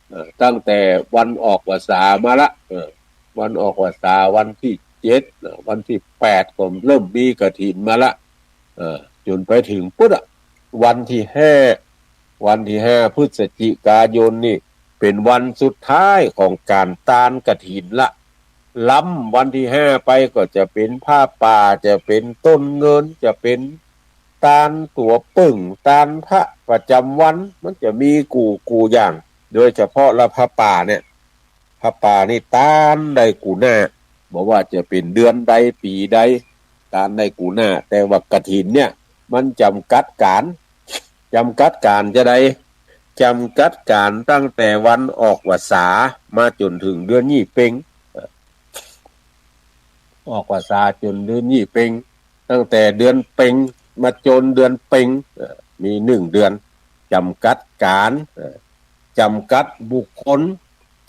เอ่อ ตั้งแต่วันออกพรรษามาละ เอ่อ วันออกพรรษาวันตี้เจ็ด เอ่อ วันตี้แปดก็เริ่มมีกฐินมาละ เอ่อ จ๋นไปเถิงปู๊นน่ะ วันตี้ห้า วันตี้ห้าพฤศจิกายนนี่เป๋นวันสุดท้ายของก๋านตานกฐินละ ล้ำวันตี้ห้าไปก็จะเป๋นผ้าป่า จะเป๋นต้นเงิน จะเป๋นตานตั๋วเปิ้ง ตานพระประจ๋ำวัน มันจะมีกู้ กู้อย่าง โดยเฉพาะละผ้าป่าเนี่ย ผ้าป่านี่ตานได้กู้หน้า บ่ว่าจะเป๋นเดือนใดปี๋ใด ตานได้กู้หน้า แต่ว่ากฐินเนี่ย มันจ๋ำกัดก๋าน จ๋ำกัดก๋านจาใด จ๋ำกัดก๋านตั้งแต่วันออกพรรษามาจ๋นเถิงเดือนยี่เป็ง ออกพรรษาจ๋นเดือนยี่เป็ง ตั้งแต่เดือนเป็งมาจ๋นเดือนเป็ง เอ่อ มีนึ่งเดือน จ๋ำกัดก๋าน เอ่อ จ๋ำกัดบุคคล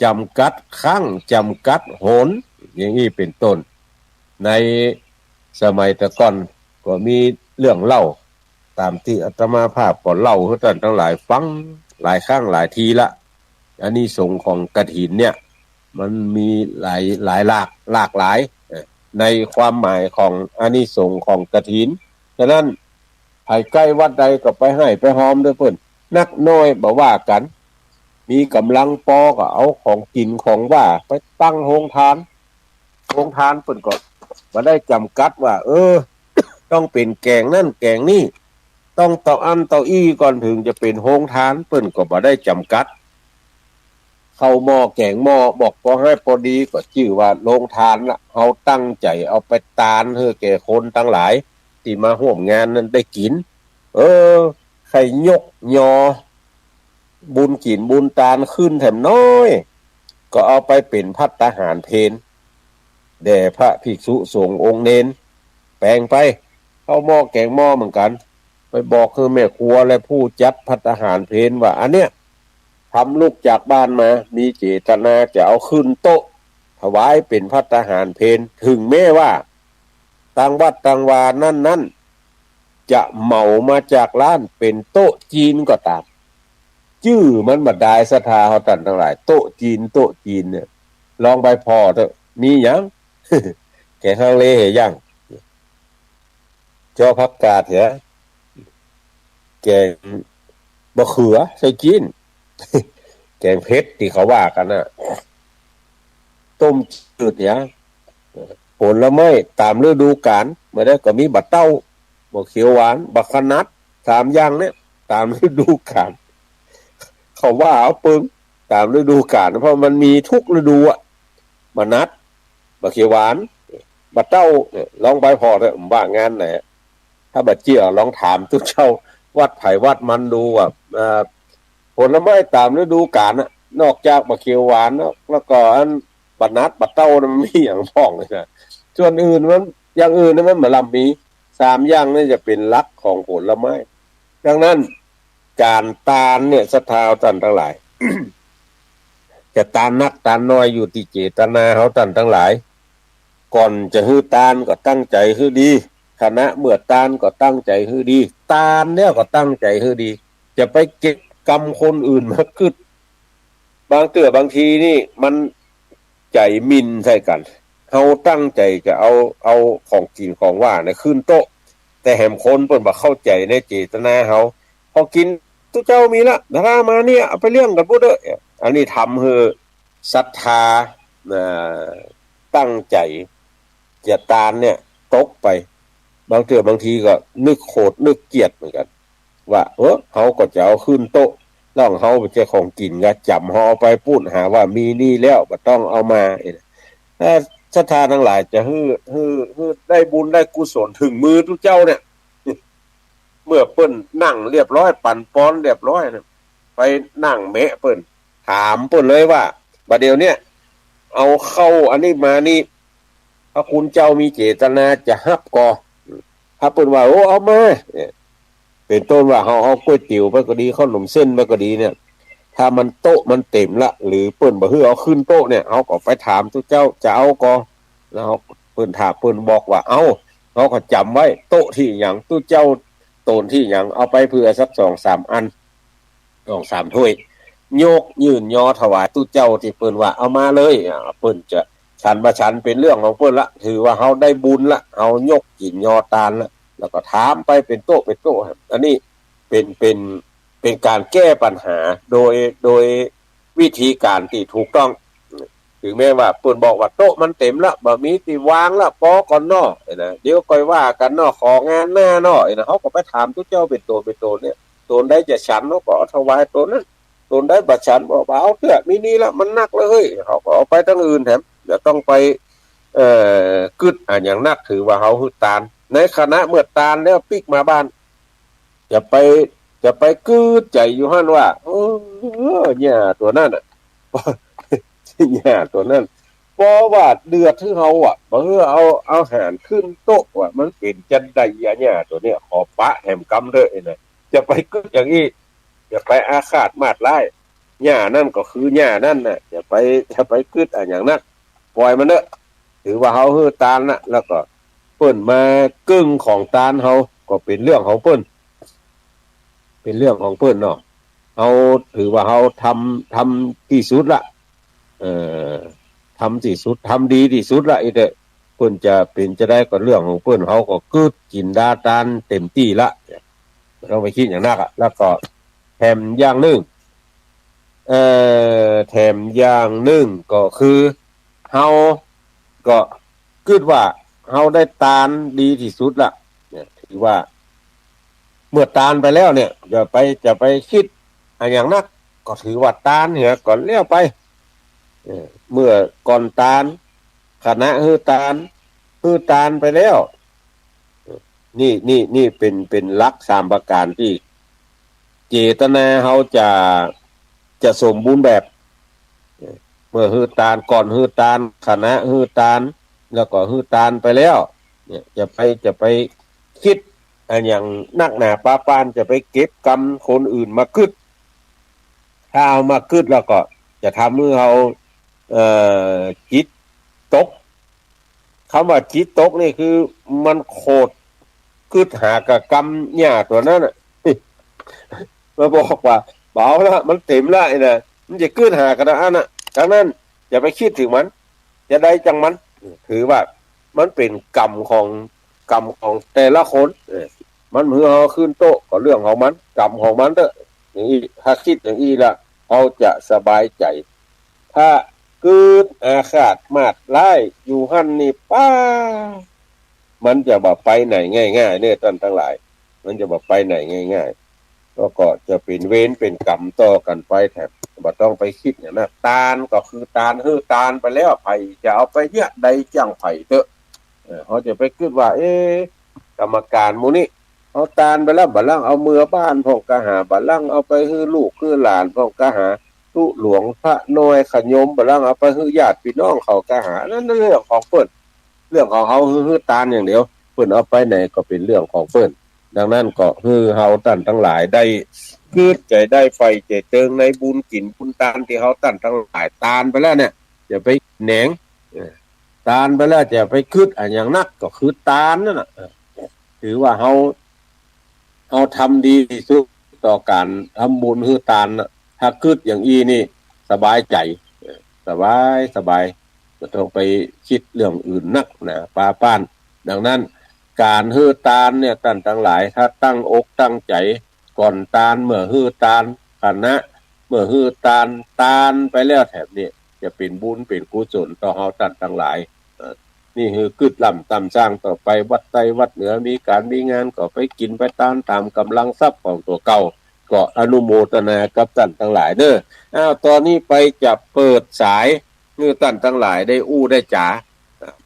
จ๋ำกัดครั้ง จ๋ำกัดหน อย่างนี้เป๋นต้น ในสมัยแต่ก่อนก็มีเรื่องเล่า ต๋ามตี้อาตมาภาพก็เล่าหื้อต้านตังหลายฟังหลายครั้งหลายทีละ อานิสงส์ของกฐินเนี่ย มันมีหลาย หลายหลาก หลากหลาย เอ่อ ในความหมายของอานิสงส์ของกฐิน ฉะนั้น ใผใก้วัดใดก็ไปให้ไปฮอมด้วยเปิ้น นักน้อยบ่ว่ากั๋น มีก๋ำลังปอก็เอาของกิ๋นของหว้าไปตั้งโฮงตาน โฮงตานเปิ้นก็บ่ได้จ๋ำกัดว่า เออ ต้องเป๋นแก๋งนั้นแก๋งนี้ ต้องเต้าอั้นเต้าอี้ก่อนเถิงจะเป๋นโฮงตาน เปิ้นก็บ่ได้จ๋ำกัด ข้าวหม้อแก๋งหม้อบอกปอให้ปอดีก็จื้อว่าโฮงตานละ เฮาตั้งใจ๋เอาไปตานหื้อแก่คนตังหลายตี้มาฮ่วมงานนั้นได้กิ๋น เออ ใค่ยกยอบุญกิ๋นบุญตานขึ้นแถมน้อย ก็เอาไปเป๋นภัตตาหารเพลแด่พระภิกษุสงฆ์องค์เณร แป๋งไป ข้าวหม้อแก๋งหม้อเหมือนกั๋น ไปบอกหื้อแม่ครัวและผู้จัดภัตตาหารเพลว่า อันเนี้ย ทำลุกจากบ้านมา มีเจตนาจะเอาขึ้นโต๊ะ ถวายเป๋นภัตตาหารเพล เถิงแม้ว่า ตางวัดตางวานั้นๆ จะเหมามาจากร้านเป๋นโต๊ะจีนก็ต๋าม จื้อมันบ่ดายศรัทธาเฮาต้านตังหลาย โต๊ะจีน โต๊ะจีนเนี่ย ลองไปผ่อเต๊อะ มีหยัง แก๋งฮังเลเหยัง จ้อผักกาดเหรอ แก๋งบ่ะเขือใส่จีน แก๋งเผ็ดตี้เขาว่ากั๋นน่ะ ต้มจืดเหรอ ผลไม้ต๋ามฤดูกาล เมื่อใดก็มีบ่ะเต้า บ่ะเขียวหวาน บ่ะขะนัด สามอย่างเนี่ย ต๋ามฤดูกาล เขาว่าเอาเปิง ต๋ามฤดูกาล เพราะมันมีทุกฤดูอะ บ่ะนัด บ่ะเขียวหวาน บ่ะเต้าเนี่ย ลองไปผ่อเต๊อะ บ่าอันไหน ถ้าบ่เจื้อลองถามตุ๊เจ้าวัดไผวัดมันดูว่า เอ่อ ผลไม้ต๋ามฤดูกาลน่ะ นอกจากบ่าเขียวหวานเนาะ แล้วก็อันบ่านัดบ่าเต้าน่ะมันมีหยังพ่องเลยนะ ส่วนอื่นมัน อย่างอื่นน่ะมันบ่ลำมี สามอย่างนี่จะเป๋นหลักของผลไม้ ดังนั้น ก๋านตานเนี่ย ศรัทธาต้านตังหลาย จะตานนักตานน้อยอยู่ตี้เจตนาเฮาต้านตังหลาย ก่อนจะหื้อตานก็ตั้งใจ๋หื้อดี ขณะเมื่อตานก็ตั้งใจ๋หื้อดี ตานแล้วก็ตั้งใจ๋หื้อดี จะไปเก็บกำคนอื่นมากึ๊ด บางเตื้อบางทีนี่มันใจ๋หมิ่นใส่กั๋น เฮาตั้งใจ๋จะเอา เอาของกิ๋นของหว้าเนี่ยขึ้นโต๊ะ แต่แหมคนเปิ้นบ่เข้าใจ๋ในเจตนาเฮา พอกิ๋น ตุ๊เจ้ามีละ ดารามาเนี่ย เอาไปเลี้ยงกั๋นปู้เต๊อะ อันนี้ทำหื้อศรัทธา เอ่อ ตั้งใจ๋จะตานเนี่ย ตกไป บางเตื้อบางทีก็นึกโขดนึกเกลียดเหมือนกั๋น ว่า เออ เฮาก็จะเอาขึ้นโต๊ะ ต้องเฮาบ่ใจ้ของกิ๋นก็จ๋ำเฮาเอาไปปู้น หาว่ามีนี่แล้วบ่ต้องเอามา เออ ถ้าศรัทธาตังหลายจะหื้อ หื้อ หื้อได้บุญได้กุศลเถิงมือตุ๊เจ้าเนี่ย เมื่อเปิ้นนั่งเรียบร้อย ปั๋นปอนเรียบร้อยนะ ไปนั่งแมะเปิ้น ถามเปิ้นเลยว่า บ่าเดี่ยวเนี่ย เอาข้าวอันนี้มานี่ พระคุณเจ้ามีเจตนาจะฮับก่อ ถ้าเปิ้นว่า โอ้ เอามา เนี่ย เป๋นต้นว่าเฮาเอาก๋วยเตี๋ยวไปก็ดี ข้าวหนมเส้นไปก็ดีเนี่ย ถ้ามันโต๊ะมันเต๋มละ หรือเปิ้นบ่หื้อเอาขึ้นโต๊ะเนี่ย เฮาก็ไปถามตุ๊เจ้าจะเอาก่อ แล้วเปิ้น ถ้าเปิ้นบอกว่าเอา เฮาก็จ๋ำไว้ โต๊ะตี้หยัง ตุ๊เจ้าต๋นตี้หยัง เอาไปเปื้อสักสองสามอัน สองสามถ้วย ยกยื่นยอถวายตุ๊เจ้าตี้เปิ้นว่าเอามาเลย อ่า เปิ้นจะฉันบ่ฉันเป๋นเรื่องของเปิ้นละ ถือว่าเฮาได้บุญละ เฮายกจิ๋นยอตานละ แล้วก็ถามไปเป๋นโต๊ะเป๋นโต๊ะ อันนี้เป๋น เป๋น เป๋นก๋านแก้ปัญหาโดย โดยวิธีก๋านตี้ถูกต้อง ถึงแม้ว่าเปิ้นบอกว่าโต๊ะมันเต๋มละ บ่มีตี้วางละ ปอก่อนเนาะ นะ เดี๋ยวก่อยว่ากั๋นเนาะ ของานหน้าเนาะ นะ เฮาก็ไปถามตุ๊เจ้าเป๋นโต๋นเป๋นโต๋นเนี่ย โต๋นใดจะฉัน เฮาก็เอาถวายโต๋นนั้น โต๋นใดบ่ฉัน บอกว่าเอาเตื้อ มีนี่ละ มันนักแล้วเฮ้ย เฮาก็เอาไปตังอื่นแถม บ่ต้องไป เอ่อ กึ๊ดอะหยังนัก ถือว่าเฮาหื้อตาน ในขณะเมื่อตานแล้วปิ๊กมาบ้าน จะไป จะไปกึ๊ดใจ๋อยู่หั้นว่า เออ หญ้าตั๋วนั้นน่ะ หญ้าตั๋วนั้น ปอว่าเดือดหื้อเฮาอะ บ่หื้อเอา เอาอาหารขึ้นโต๊ะอะ มันเป๋นจั้นใดอะ หญ้าตั๋วเนี่ย ขอปะแหมกำเต๊อะ ไอ้นั่น จะไปกึ๊ดอย่างอี้ จะไปอาฆาตมาดร้าย หญ้านั้นก็คือหญ้านั้นน่ะ จะไป จะไปกึ๊ดอะหยังนัก ป่อยมันเต๊อะ ถือว่าเฮาหื้อตานน่ะ แล้วก็เปิ้นมาเกิ่งของตานเฮา ก็เป๋นเรื่องของเปิ้น เป๋นเรื่องของเปิ้นเนาะ เฮาถือว่าเฮาทำ ทำตี้สุดละ เอ่อ ทำตี้สุด ทำดีตี้สุดละ อี้เต๊อะ เปิ้นจะเป๋นจะใดก็เรื่องของเปิ้น เฮาก็กึ๊ดจิ๋นดาตานเต๋มตี้ละ บ่ต้องไปกึ๊ดอย่างนักอะ แล้วก็แถมอย่างนึ่ง เอ่อ แถมอย่างนึ่งก็คือ เฮาก็กึ๊ดว่าเฮาได้ตานดีตี้สุดละ เนี่ย ถือว่า เมื่อตานไปแล้วเนี่ย จะไป จะไปกึ๊ดอะหยังนัก ก็ถือว่าตานเหียก่อนแล้วไป เออ เมื่อก่อนตาน ขณะหื้อตาน หื้อตานไปแล้ว นี่ นี่ นี่เป๋น เป๋นหลักสามประก๋านตี้เจตนาเฮาจะ จะสมบูรณ์แบบ เมื่อหื้อตาน ก่อนหื้อตาน ขณะหื้อตาน แล้วก็หื้อตานไปแล้ว เนี่ย จะไป จะไปกึ๊ดอะหยังนักหนาปาปาน จะไปเก็บกำคนอื่นมากึ๊ด ถ้าเอามากึ๊ดแล้วก็จะทำหื้อเฮา เอ่อ จิตตก กำว่าจิตตกนี่คือมันโขดกึ๊ดหากับกำหญ้าตั๋วนั้นน่ะ มาบอกว่าเป๋าละ มันเต๋มละ ไอ้น่ะ มันจะกึ๊ดหากับอันน่ะ ดังนั้นอย่าไปกึ๊ดเถิงมัน จะใดจั่งมัน ถือว่ามันเป๋นกำของ กำของแต่ละคน เออ มันหื้อเฮาขึ้นโต๊ะก็เรื่องของมัน กำของมันเต๊อะ อย่างอี้ ถ้ากึ๊ดอย่างอี้ละ เฮาจะสบายใจ๋ ถ้ากึ๊ดอาฆาตมาดร้ายอยู่หั้นนี่ป๊า มันจะบ่ไปไหนง่ายๆ เนี่ยต้านตังหลาย มันจะบ่ไปไหนง่ายๆ แล้วก็จะเป๋นเวรเป๋นก๋รรมต่อกั๋นไปแถม บ่ต้องไปกึ๊ดอย่างนั้น ตานก็คือตาน หื้อตานไปแล้ว ใผจะเอาไปเยียะใดจั่งใผเต๊อะ เออ เฮาจะไปกึ๊ดว่า เอ๊ะ กรรมก๋านหมู่นี้ เอาตานไปแล้ว บ่าลั้งเอาเมือบ้านพ่องกาหา บ่าลั้งเอาไปหื้อลูกหื้อหลานพ่องกาหา ตุ๊หลวงพระน้อยขะโยม บ่าลั้งเอาไปหื้อญาติปี้น้องเขากาหา นั่นเรื่องของเปิ้น เรื่องของเฮาหื้อ หื้อตานอย่างเดียว เปิ้นเอาไปไหนก็เป๋นเรื่องของเปิ้น ดังนั้นก็หื้อเฮาต้านตังหลายได้กึ๊ดใจ๋ ได้ใฝ่ใจ๋เติงในบุญกิ๋นบุญตานตี้เฮาต้านตังหลายตานไปแล้วเนี่ย อย่าไปแหนง เออ ตานไปแล้วจะไปกึ๊ดอะหยังนัก ก็คือตานนั่นน่ะ เออ ถือว่าเฮา เฮาทำดีตี้สุดต่อก๋านทำบุญหื้อตานน่ะ ถ้ากึ๊ดอย่างอี้นี่สบายใจ๋ เออ สบาย สบาย บ่ต้องไปกึ๊ดเรื่องอื่นนักหนาปาปาน ดังนั้นก๋านหื้อตานเนี่ยต้านตังหลาย ถ้าตั้งอกตั้งใจ๋ ก่อนตาน เมื่อหื้อตาน ขณะเมื่อหื้อตาน ตานไปแล้วแถมเนี่ย จะเป๋นบุญเป๋นกุศลต่อเฮาต้านตังหลาย เอ่อ นี่คือกึ๊ดล้ำต๋ามสร้างต่อไป วัดใต้วัดเหนือมีก๋านมีงานก็ไปกิ๋นไปตานต๋ามก๋ำลังทรัพย์ของตั๋วเก่า ก็อนุโมทนากับต้านตังหลายเน้อ อ้าว ต๋อนนี้ไปจะเปิดสายหื้อต้านตังหลายได้อู้ได้จ๋า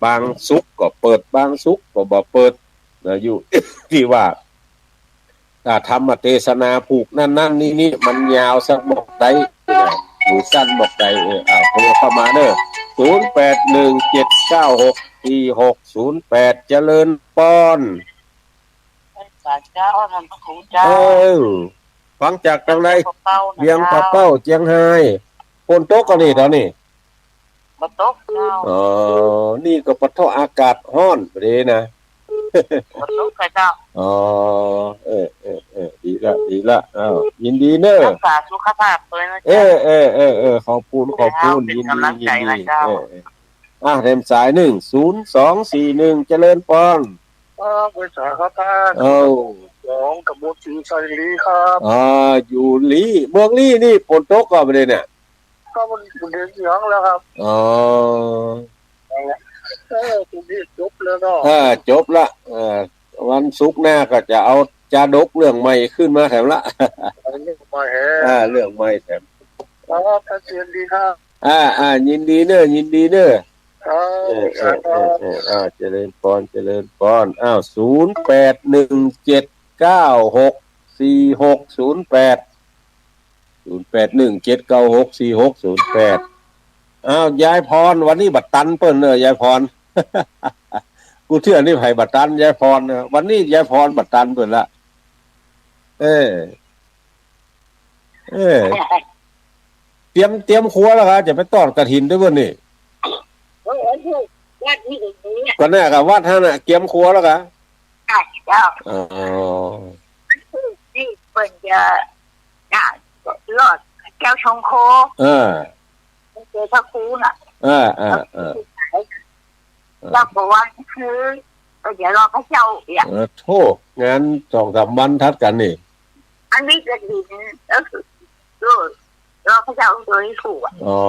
บางสุขก็เปิด บางสุขก็บ่เปิด นะ อยู่ตี้ว่า ถ้าธรรมเตสนาผูกนั้นๆ นี่ๆ มันยาวสักหมอกใด หรือสั้นหมอกใด เออ อ่า โทรเข้ามาเน้อ ศูนย์แปดหนึ่งเจ็ดเก้าหกสี่หกศูนย์แปด เจริญปอน สาธุเจ้า ท่านพระครูเจ้า เออ ฟังจากตางใด เวียงป่าเป้านะเจ้า เวียงป่าเป้า เจียงฮาย ฝนตกก่อนี่ต๋อนนี้ บ่ตกเจ้า อ๋อ นี่ก็ปะเทาะอากาศฮ้อนพอดีนะ บ่ตกค่ะเจ้า อ๋อ เออ เออ เออ ดีละ ดีละ อ้าว ยินดีเน้อ รักษาสุขภาพตวยนะ เออ เจ้า เออ เออ เออ ขอบคุณ ขอบคุณ เป๋นก๋ำลังใจ๋ ยินดี นะเจ้า เออ เออ อ่ะ แถมสายนึ่ง ศูนย์สองสี่หนึ่ง เจริญปอน เออ ไหว้สาครับท่าน เอ้า สอง ตำบลศรีไชลีครับ อ่า อยู่ลี้ เมืองลี้นี่ฝนตกก่อบ่าดนี้เนี่ย ก็มัน มันเดือนสองแล้วครับ อ๋อ เออ ตรงนี้จบแล้วเนาะ อ่า จบละ เออ วันศุกร์หน้าก็จะเอาจาดกเรื่องใหม่ขึ้นมาแถมละ เอาเรื่องใหม่แถม อ่า เรื่องใหม่แถม ครับ ชัดเจนดีครับ อ่า อ่า ยินดีเน้อ ยินดีเน้อ ครับ เออ เออ สาธุ เออ เออ อ่า เจริญปอน เจริญปอน อ้าว ศูนย์แปดหนึ่งเจ็ดเก้าหกสี่หกศูนย์แปด ศูนย์แปดหนึ่งเจ็ดเก้าหกสี่หกศูนย์แปด อ้าว ยายพร วันนี้บ่ตันเปิ้นเน้อ ยายพร กูเทื่อนี่ใผบ่ตัน ยายพรเน้อ วันนี้ยายพรบ่ตันเปิ้นละ เออ เออ เตรียม เตรียมครัวแล้วกา จะไปตอดกฐินตวยบ่าดนี้ เออ เออ วัดนี่ก็มีเนี่ย ก็แน่กา วัดหั้นน่ะ เตรียมครัวแล้วกา อ่ะ เจ้า อ๋อ นี่เปิ้นจะ น่ะ รอดแก้วชงโค เออ เจอพระครูน่ะ เออ เออ เออ เจ้าบอกว่าคือ ก็เดี๋ยวรอพระเจ้าอีก เออ โธ่ งานสองสามวันถัดกั๋นนี่ อันนี้กฐิน เออ คือ เออ รอพระเจ้าโดยถูกอ่ะ อ๋อ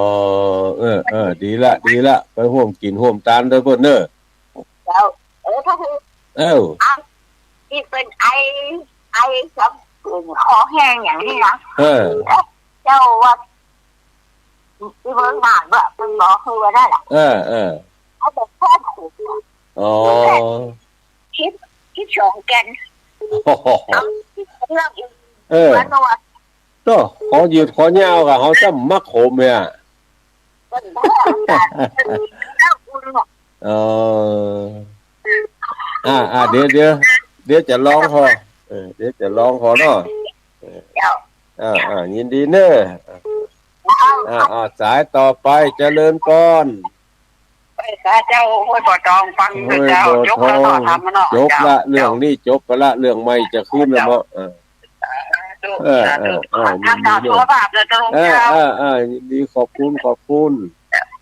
เออ เออ ดีละ ดีละ ไปฮ่วมกิ๋นฮ่วมตานตวยเปิ้นเน้อ เจ้า เออ พระครู เอ้า อ่ะ นี่เปิ้นไอ ไอกับผื่นคอแห้งอย่างนี้นะ เออ เจ้าว่า ตี้เมืองน่านว่าเปิ้นบอกคือว่านั่นน่ะ เออ เออ เขาบอกแค่ขมน่ะ อ๋อ คิด คิดสองแกน โอ้โห เอาคิดเรื่องอื่น เออ เหมือนกับว่า โธ่ ขอยืดขอยาวกา เฮาจ้ำมักขมเนี่ย เปิ้นบอกว่าอากาศมันเล่าอุ่นน่ะ เออ อ่า อ่า เดี๋ยว เดี๋ยว เดี๋ยวจะลองผ่อ เออ เดี๋ยวจะลองผ่อเนาะ เจ้า อ่า อ่า ยินดีเน้อ อ่า อ่า สายต่อไป เจริญปอน ไหว้สาเจ้า ห้วยบ่อทอง ฟังเถอะเจ้า ห้วยบ่อทอง จบแล้วเนาะ ธรรมะเนาะ จบละ เจ้า เรื่องนี้จบไปละ เรื่องใหม่จะขึ้นแล้วเนาะ เออ สาธุ เออ สาธุ เออ เออ ยินดีเน้อ รักษาสุขภาพเด้อเจ้า เออ เออ เออ ยินดี ขอบคุณ ขอบคุณ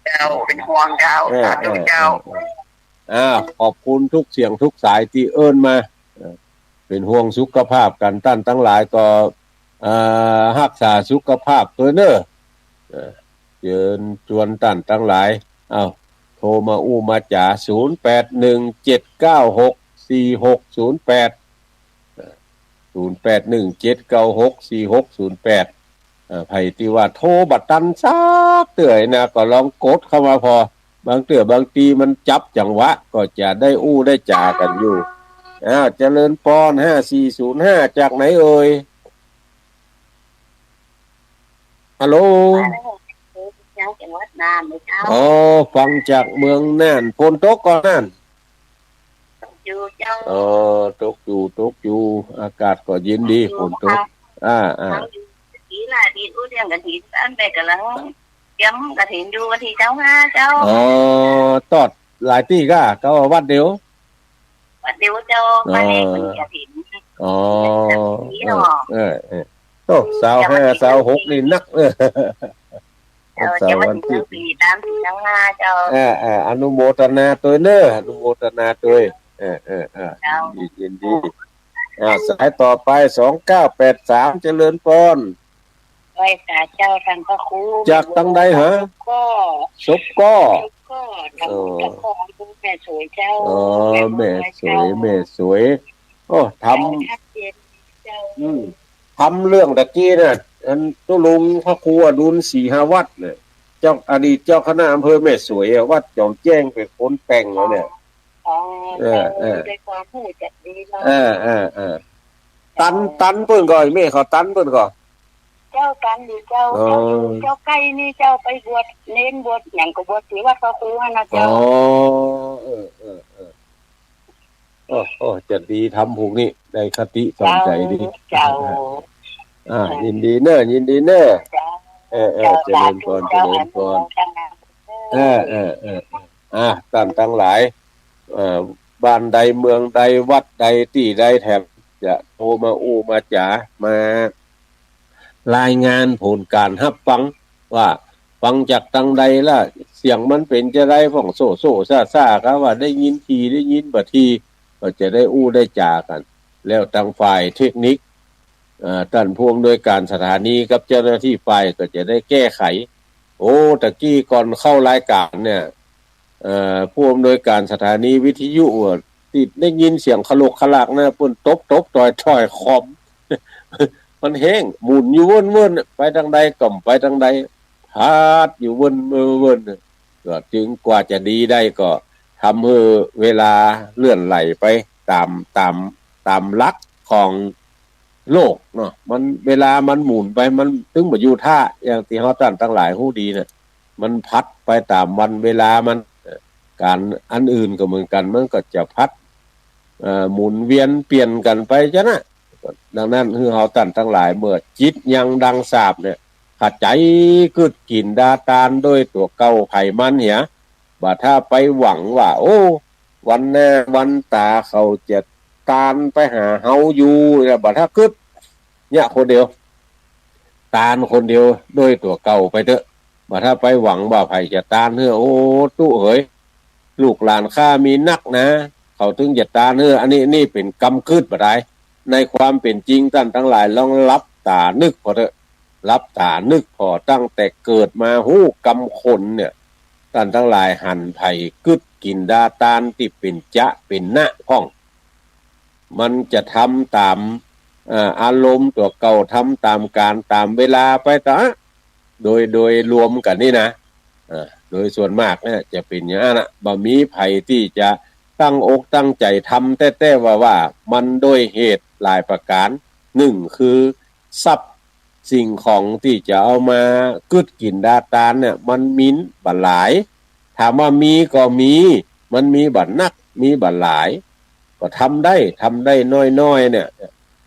เจ้า เป๋นห่วงเจ้า เออ สาธุเจ้า เออ เออ เออ อ่า ขอบคุณกู้เสียงกู้สายตี้เอิ้นมา เออ เป๋นห่วงสุขภาพกั๋น ต้านตังหลายก็ เอ่อ ฮักษาสุขภาพตวยเน้อ เออ เจิญจวนต้านตังหลาย เอ้า โทรมาอู้มาจ๋า ศูนย์แปดหนึ่งเจ็ดเก้าหกสี่หกศูนย์แปด เออ ศูนย์แปดหนึ่งเจ็ดเก้าหกสี่หกศูนย์แปด เอ่อ ใผตี้ว่าโทรบ่ตันสักเตื้อนะ ก็ลองกดเข้ามาผ่อ บางเตื้อบางตี้มันจับจังหวะ ก็จะได้อู้ได้จ๋ากั๋นอยู่ อ้าว เจริญปอน ห้าสี่ศูนย์ห้า จากไหนเอ่ย ฮัลโหล ฮัลโหล เจ้า จังหวัดน่านเลยเจ้า อ๋อ ฟังจากเมืองน่าน ฝนตกก่อน่าน ตกอยู่เจ้า อ๋อ ตกอยู่ ตกอยู่ อากาศก็เย็นดี ตกอยู่ ฝนตก ค่ะ อ่า อ่า ฟังอยู่ ดีละ ดีอู้เรื่องกฐิน อันแม่ก๋ำลังเตรียมกฐินอยู่ วันตี้เจ้าห้าเจ้า อ๋อ ตอดหลายตี้ก้า ก็วัดเดียว วัดเดียวเจ้า อ๋อ บ้านเลขที่กฐิน อ๋อ เออ เออ เออ โอ้ ซาวห้า ซาวหกนี่นัก เออ เจ้า ซาววันตี้ เจ้าวันตี้สี่ ตามที่ข้างหน้าเจ้า เออ เออ อนุโมทนาตวยเน้อ อนุโมทนาตวย เออ เออ เออ เจ้า ยินดี ยินดี อ่า สายต่อไป สองเก้าแปดสาม เจริญปอน ไหว้สาเจ้าท่านพระครู จากตังใดฮะ สบก้อ สบก้อ สบก้อ ตำบล เออ สบก้อ อำเภอแม่สวยเจ้า อ๋อ แม่สวย แม่สวย แม่สวย โอ้ ทำ เจ้า ทับเย็นเจ้า อืม ธรรมเรื่องตะกี้น่ะ อันตุ๊ลุงพระครูอดุลศรีหวัฒน์เนี่ย เจ้า อดีตเจ้าคณะอำเภอแม่สวยอะ วัดจอมแจ้ง เป๋นคนแต่งเอาเนี่ย อ๋อ เออ เจ้า เออ ได้ความฮู้จักดีเนาะ เออ เออ เออ ตัน ตันเปิ้นก่อ แม่เขาตันเปิ้นก่อ เจ้าตันดีเจ้า อ๋อ เจ้าอยู่ เจ้าใก้นี่เจ้าไปบวชเณรบวชหยังก็บวชตี้วัดพระครูหั้นนะเจ้า อ๋อ เออ เออ เออ โอ้ โอ้ จะดีธรรมผูกนี้ ได้คติสอนใจ๋ดี เจ้า เจ้า อ่า ยินดีเน่อ ยินดีเน่อ เจ้า เออ เออ เจ้า เจริญพร สาธุ เจริญพร เจ้า อนุโมทนา เออ เออ เออ เออ อ่า ต้านตังหลาย เอ่อ บ้านใดเมืองใดวัดใดตี้ใดแถม จะโทรมาอู้มาจ๋า มารายงานผลก๋านฮับฟัง ว่าฟังจากตังใดละ เสียงมันเป๋นจาใดพ่อง โซ่โซ่ซ่าซ่า กาว่าได้ยินถี่ได้ยินบ่ถี่ ก็จะได้อู้ได้จ๋ากั๋น แล้วตังฝ่ายเทคนิค เอ่อ ต้านผู้อำนวยก๋านสถานีกับเจ้าหน้าตี้ฝ่ายก็จะได้แก้ไข โอ้ ตะกี้ก่อนเข้ารายก๋านเนี่ย เอ่อ ผู้อำนวยก๋านสถานีวิทยุอะ ตี้ได้ยินเสียงขลุกขลักนะ เปิ้นตบตบต่อยต่อยคอม มันแฮง หมุนอยู่เวิ้นๆ ไปตังใดก็บ่ไปตังใด พัดอยู่เวิ้นๆ ก็จึงกว่าจะดีได้ก็ทำหื้อเวลาเลื่อนไหลไปต๋าม ต๋าม ต๋ามหลักของ โลกเนาะ มัน เวลามันหมุนไป มันตึงบ่อยู่ท่า อย่างตี้เฮาต้านตังหลายฮู้ดีน่ะ มันผัดไปต๋ามวันเวลามัน เอ่อ ก๋านอันอื่นก็เหมือนกั๋น มันก็จะผัด เอ่อ หมุนเวียนเปลี่ยนกั๋นไปจานะ ดังนั้น หื้อเฮาต้านตังหลาย เมื่อจิตยังดังสาปเนี่ย ถ้าใจ๋กึ๊ดกิ๋นดาตานโดยตั๋วเก่าใผมันเหีย บ่ถ้าไปหวังว่า โอ้ วันหน้าวันต๋าเขาจะตานไปหาเฮาอยู่ เนี่ย บ่ถ้ากึ๊ด เนี่ยคนเดียว ตานคนเดียวโดยตั๋วเก่าไปเต๊อะ บ่ถ้าไปหวังว่าใผจะตานหื้อ โอ้ ตุ๊เหย ลูกหลานข้ามีนักนะ เขาตึงจะตานหื้อ อันนี้ นี่เป๋นกำกึ๊ดบ่ดาย ในความเป๋นจริงต้านตังหลายลองหลับต๋านึกผ่อเต๊อะ หลับต๋านึกผ่อตั้งแต่เกิดมาฮู้กำคนเนี่ย ต้านตังหลายหันใผกึ๊ดกิ๋นดาตานตี้เป๋นจะเป๋นนะพ่อง มันจะทำต๋าม เอ่อ อารมณ์ตั๋วเก่า ทำต๋ามก๋าลต๋ามเวลาไปต๋า โดย โดยรวมกั๋นนี่นะ เอ่อ โดยส่วนมากเนี่ยจะเป๋นอย่างนั้นนะ บ่มีใผตี้จะตั้งอกตั้งใจ๋ทำแต๊ๆ ว่า ว่ามันโดยเหตุหลายประก๋าน นึ่งคือ ทรัพย์สิ่งของตี้จะเอามากึ๊ดกิ๋นดาตานเนี่ย มันมีบ่หลาย ถามว่ามีก็มี มันมีบ่นัก มีบ่หลาย ก็ทำได้ ทำได้น้อยๆ เนี่ย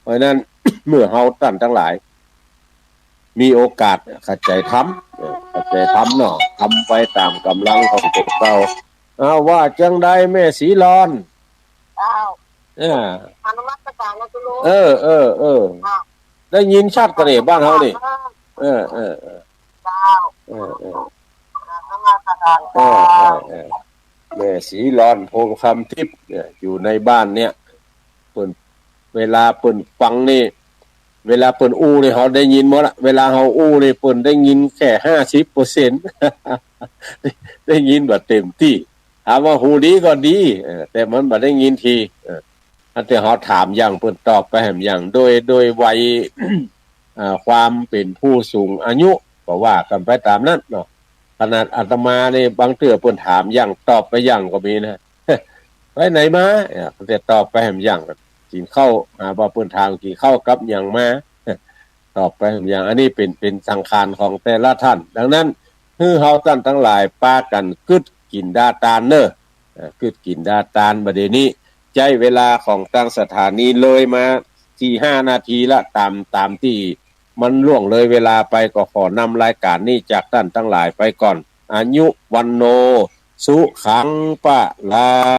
เพราะฉะนั้น เมื่อเฮาต้านตังหลาย มีโอกาส ขะใจ๋ทำ เออ ขะใจ๋ทำเนาะ ทำไปต๋ามก๋ำลังของตั๋วเก่า อ้าว ว่าจังใดแม่ศรีลอน เจ้า เออ นมัสก๋านนะตุ๊ลุง เออ เออ เออ ค่ะ ได้ยินชัดก่อนี่ บ้านเฮานี่ เออ เออ เออ เจ้า เออ เออ นมัสก๋าน เออ เจ้า เออ เออ แม่ศรีลอน พงษ์คำทิพย์เนี่ย อยู่ในบ้านเนี่ย เปิ้น เวลาเปิ้นฟังนี่ เวลาเปิ้นอู้นี่เฮาได้ยินหมดละ เวลาเฮาอู้นี่เปิ้นได้ยินแค่ห้าสิบเปอร์เซ็นต์ ได้ยินบ่เต็มตี้ ถามว่าหูดีก็ดี เออ แต่มันบ่ได้ยินที เออ อันตี้เฮาถามหยังเปิ้นตอบไปแหมหยัง โดย โดยวัย เอ่อ ความเป๋นผู้สูงอายุ ก็ว่ากั๋นไปต๋ามนั้นเนาะ ขนาดอาตมานี่บางเตื้อเปิ้นถามหยังตอบไปหยังก็มีนะ ไปไหนมา เออ แต่ตอบไปแหมหยัง กิ๋นข้าว หาว่าเปิ้นถามกิ๋นข้าวกับหยังมา ตอบไปแหมหยัง อันนี้เป๋น เป๋นสังขารของแต่ละต้าน ดังนั้น หื้อเฮาต้านตังหลายปากั๋นกึ๊ดกิ๋นดาตานเน่อ เอ่อ กึ๊ดกิ๋นดาตานบ่าเดี่ยวนี้ ใจ๊เวลาของตางสถานีเลยมาสี่ห้านาทีละ ต๋าม ต๋ามตี้มันล่วงเลยเวลาไป ก็ขอนำรายก๋านนี้จากต้านตังหลายไปก่อน อายุ วัณโณ สุขัง พลัง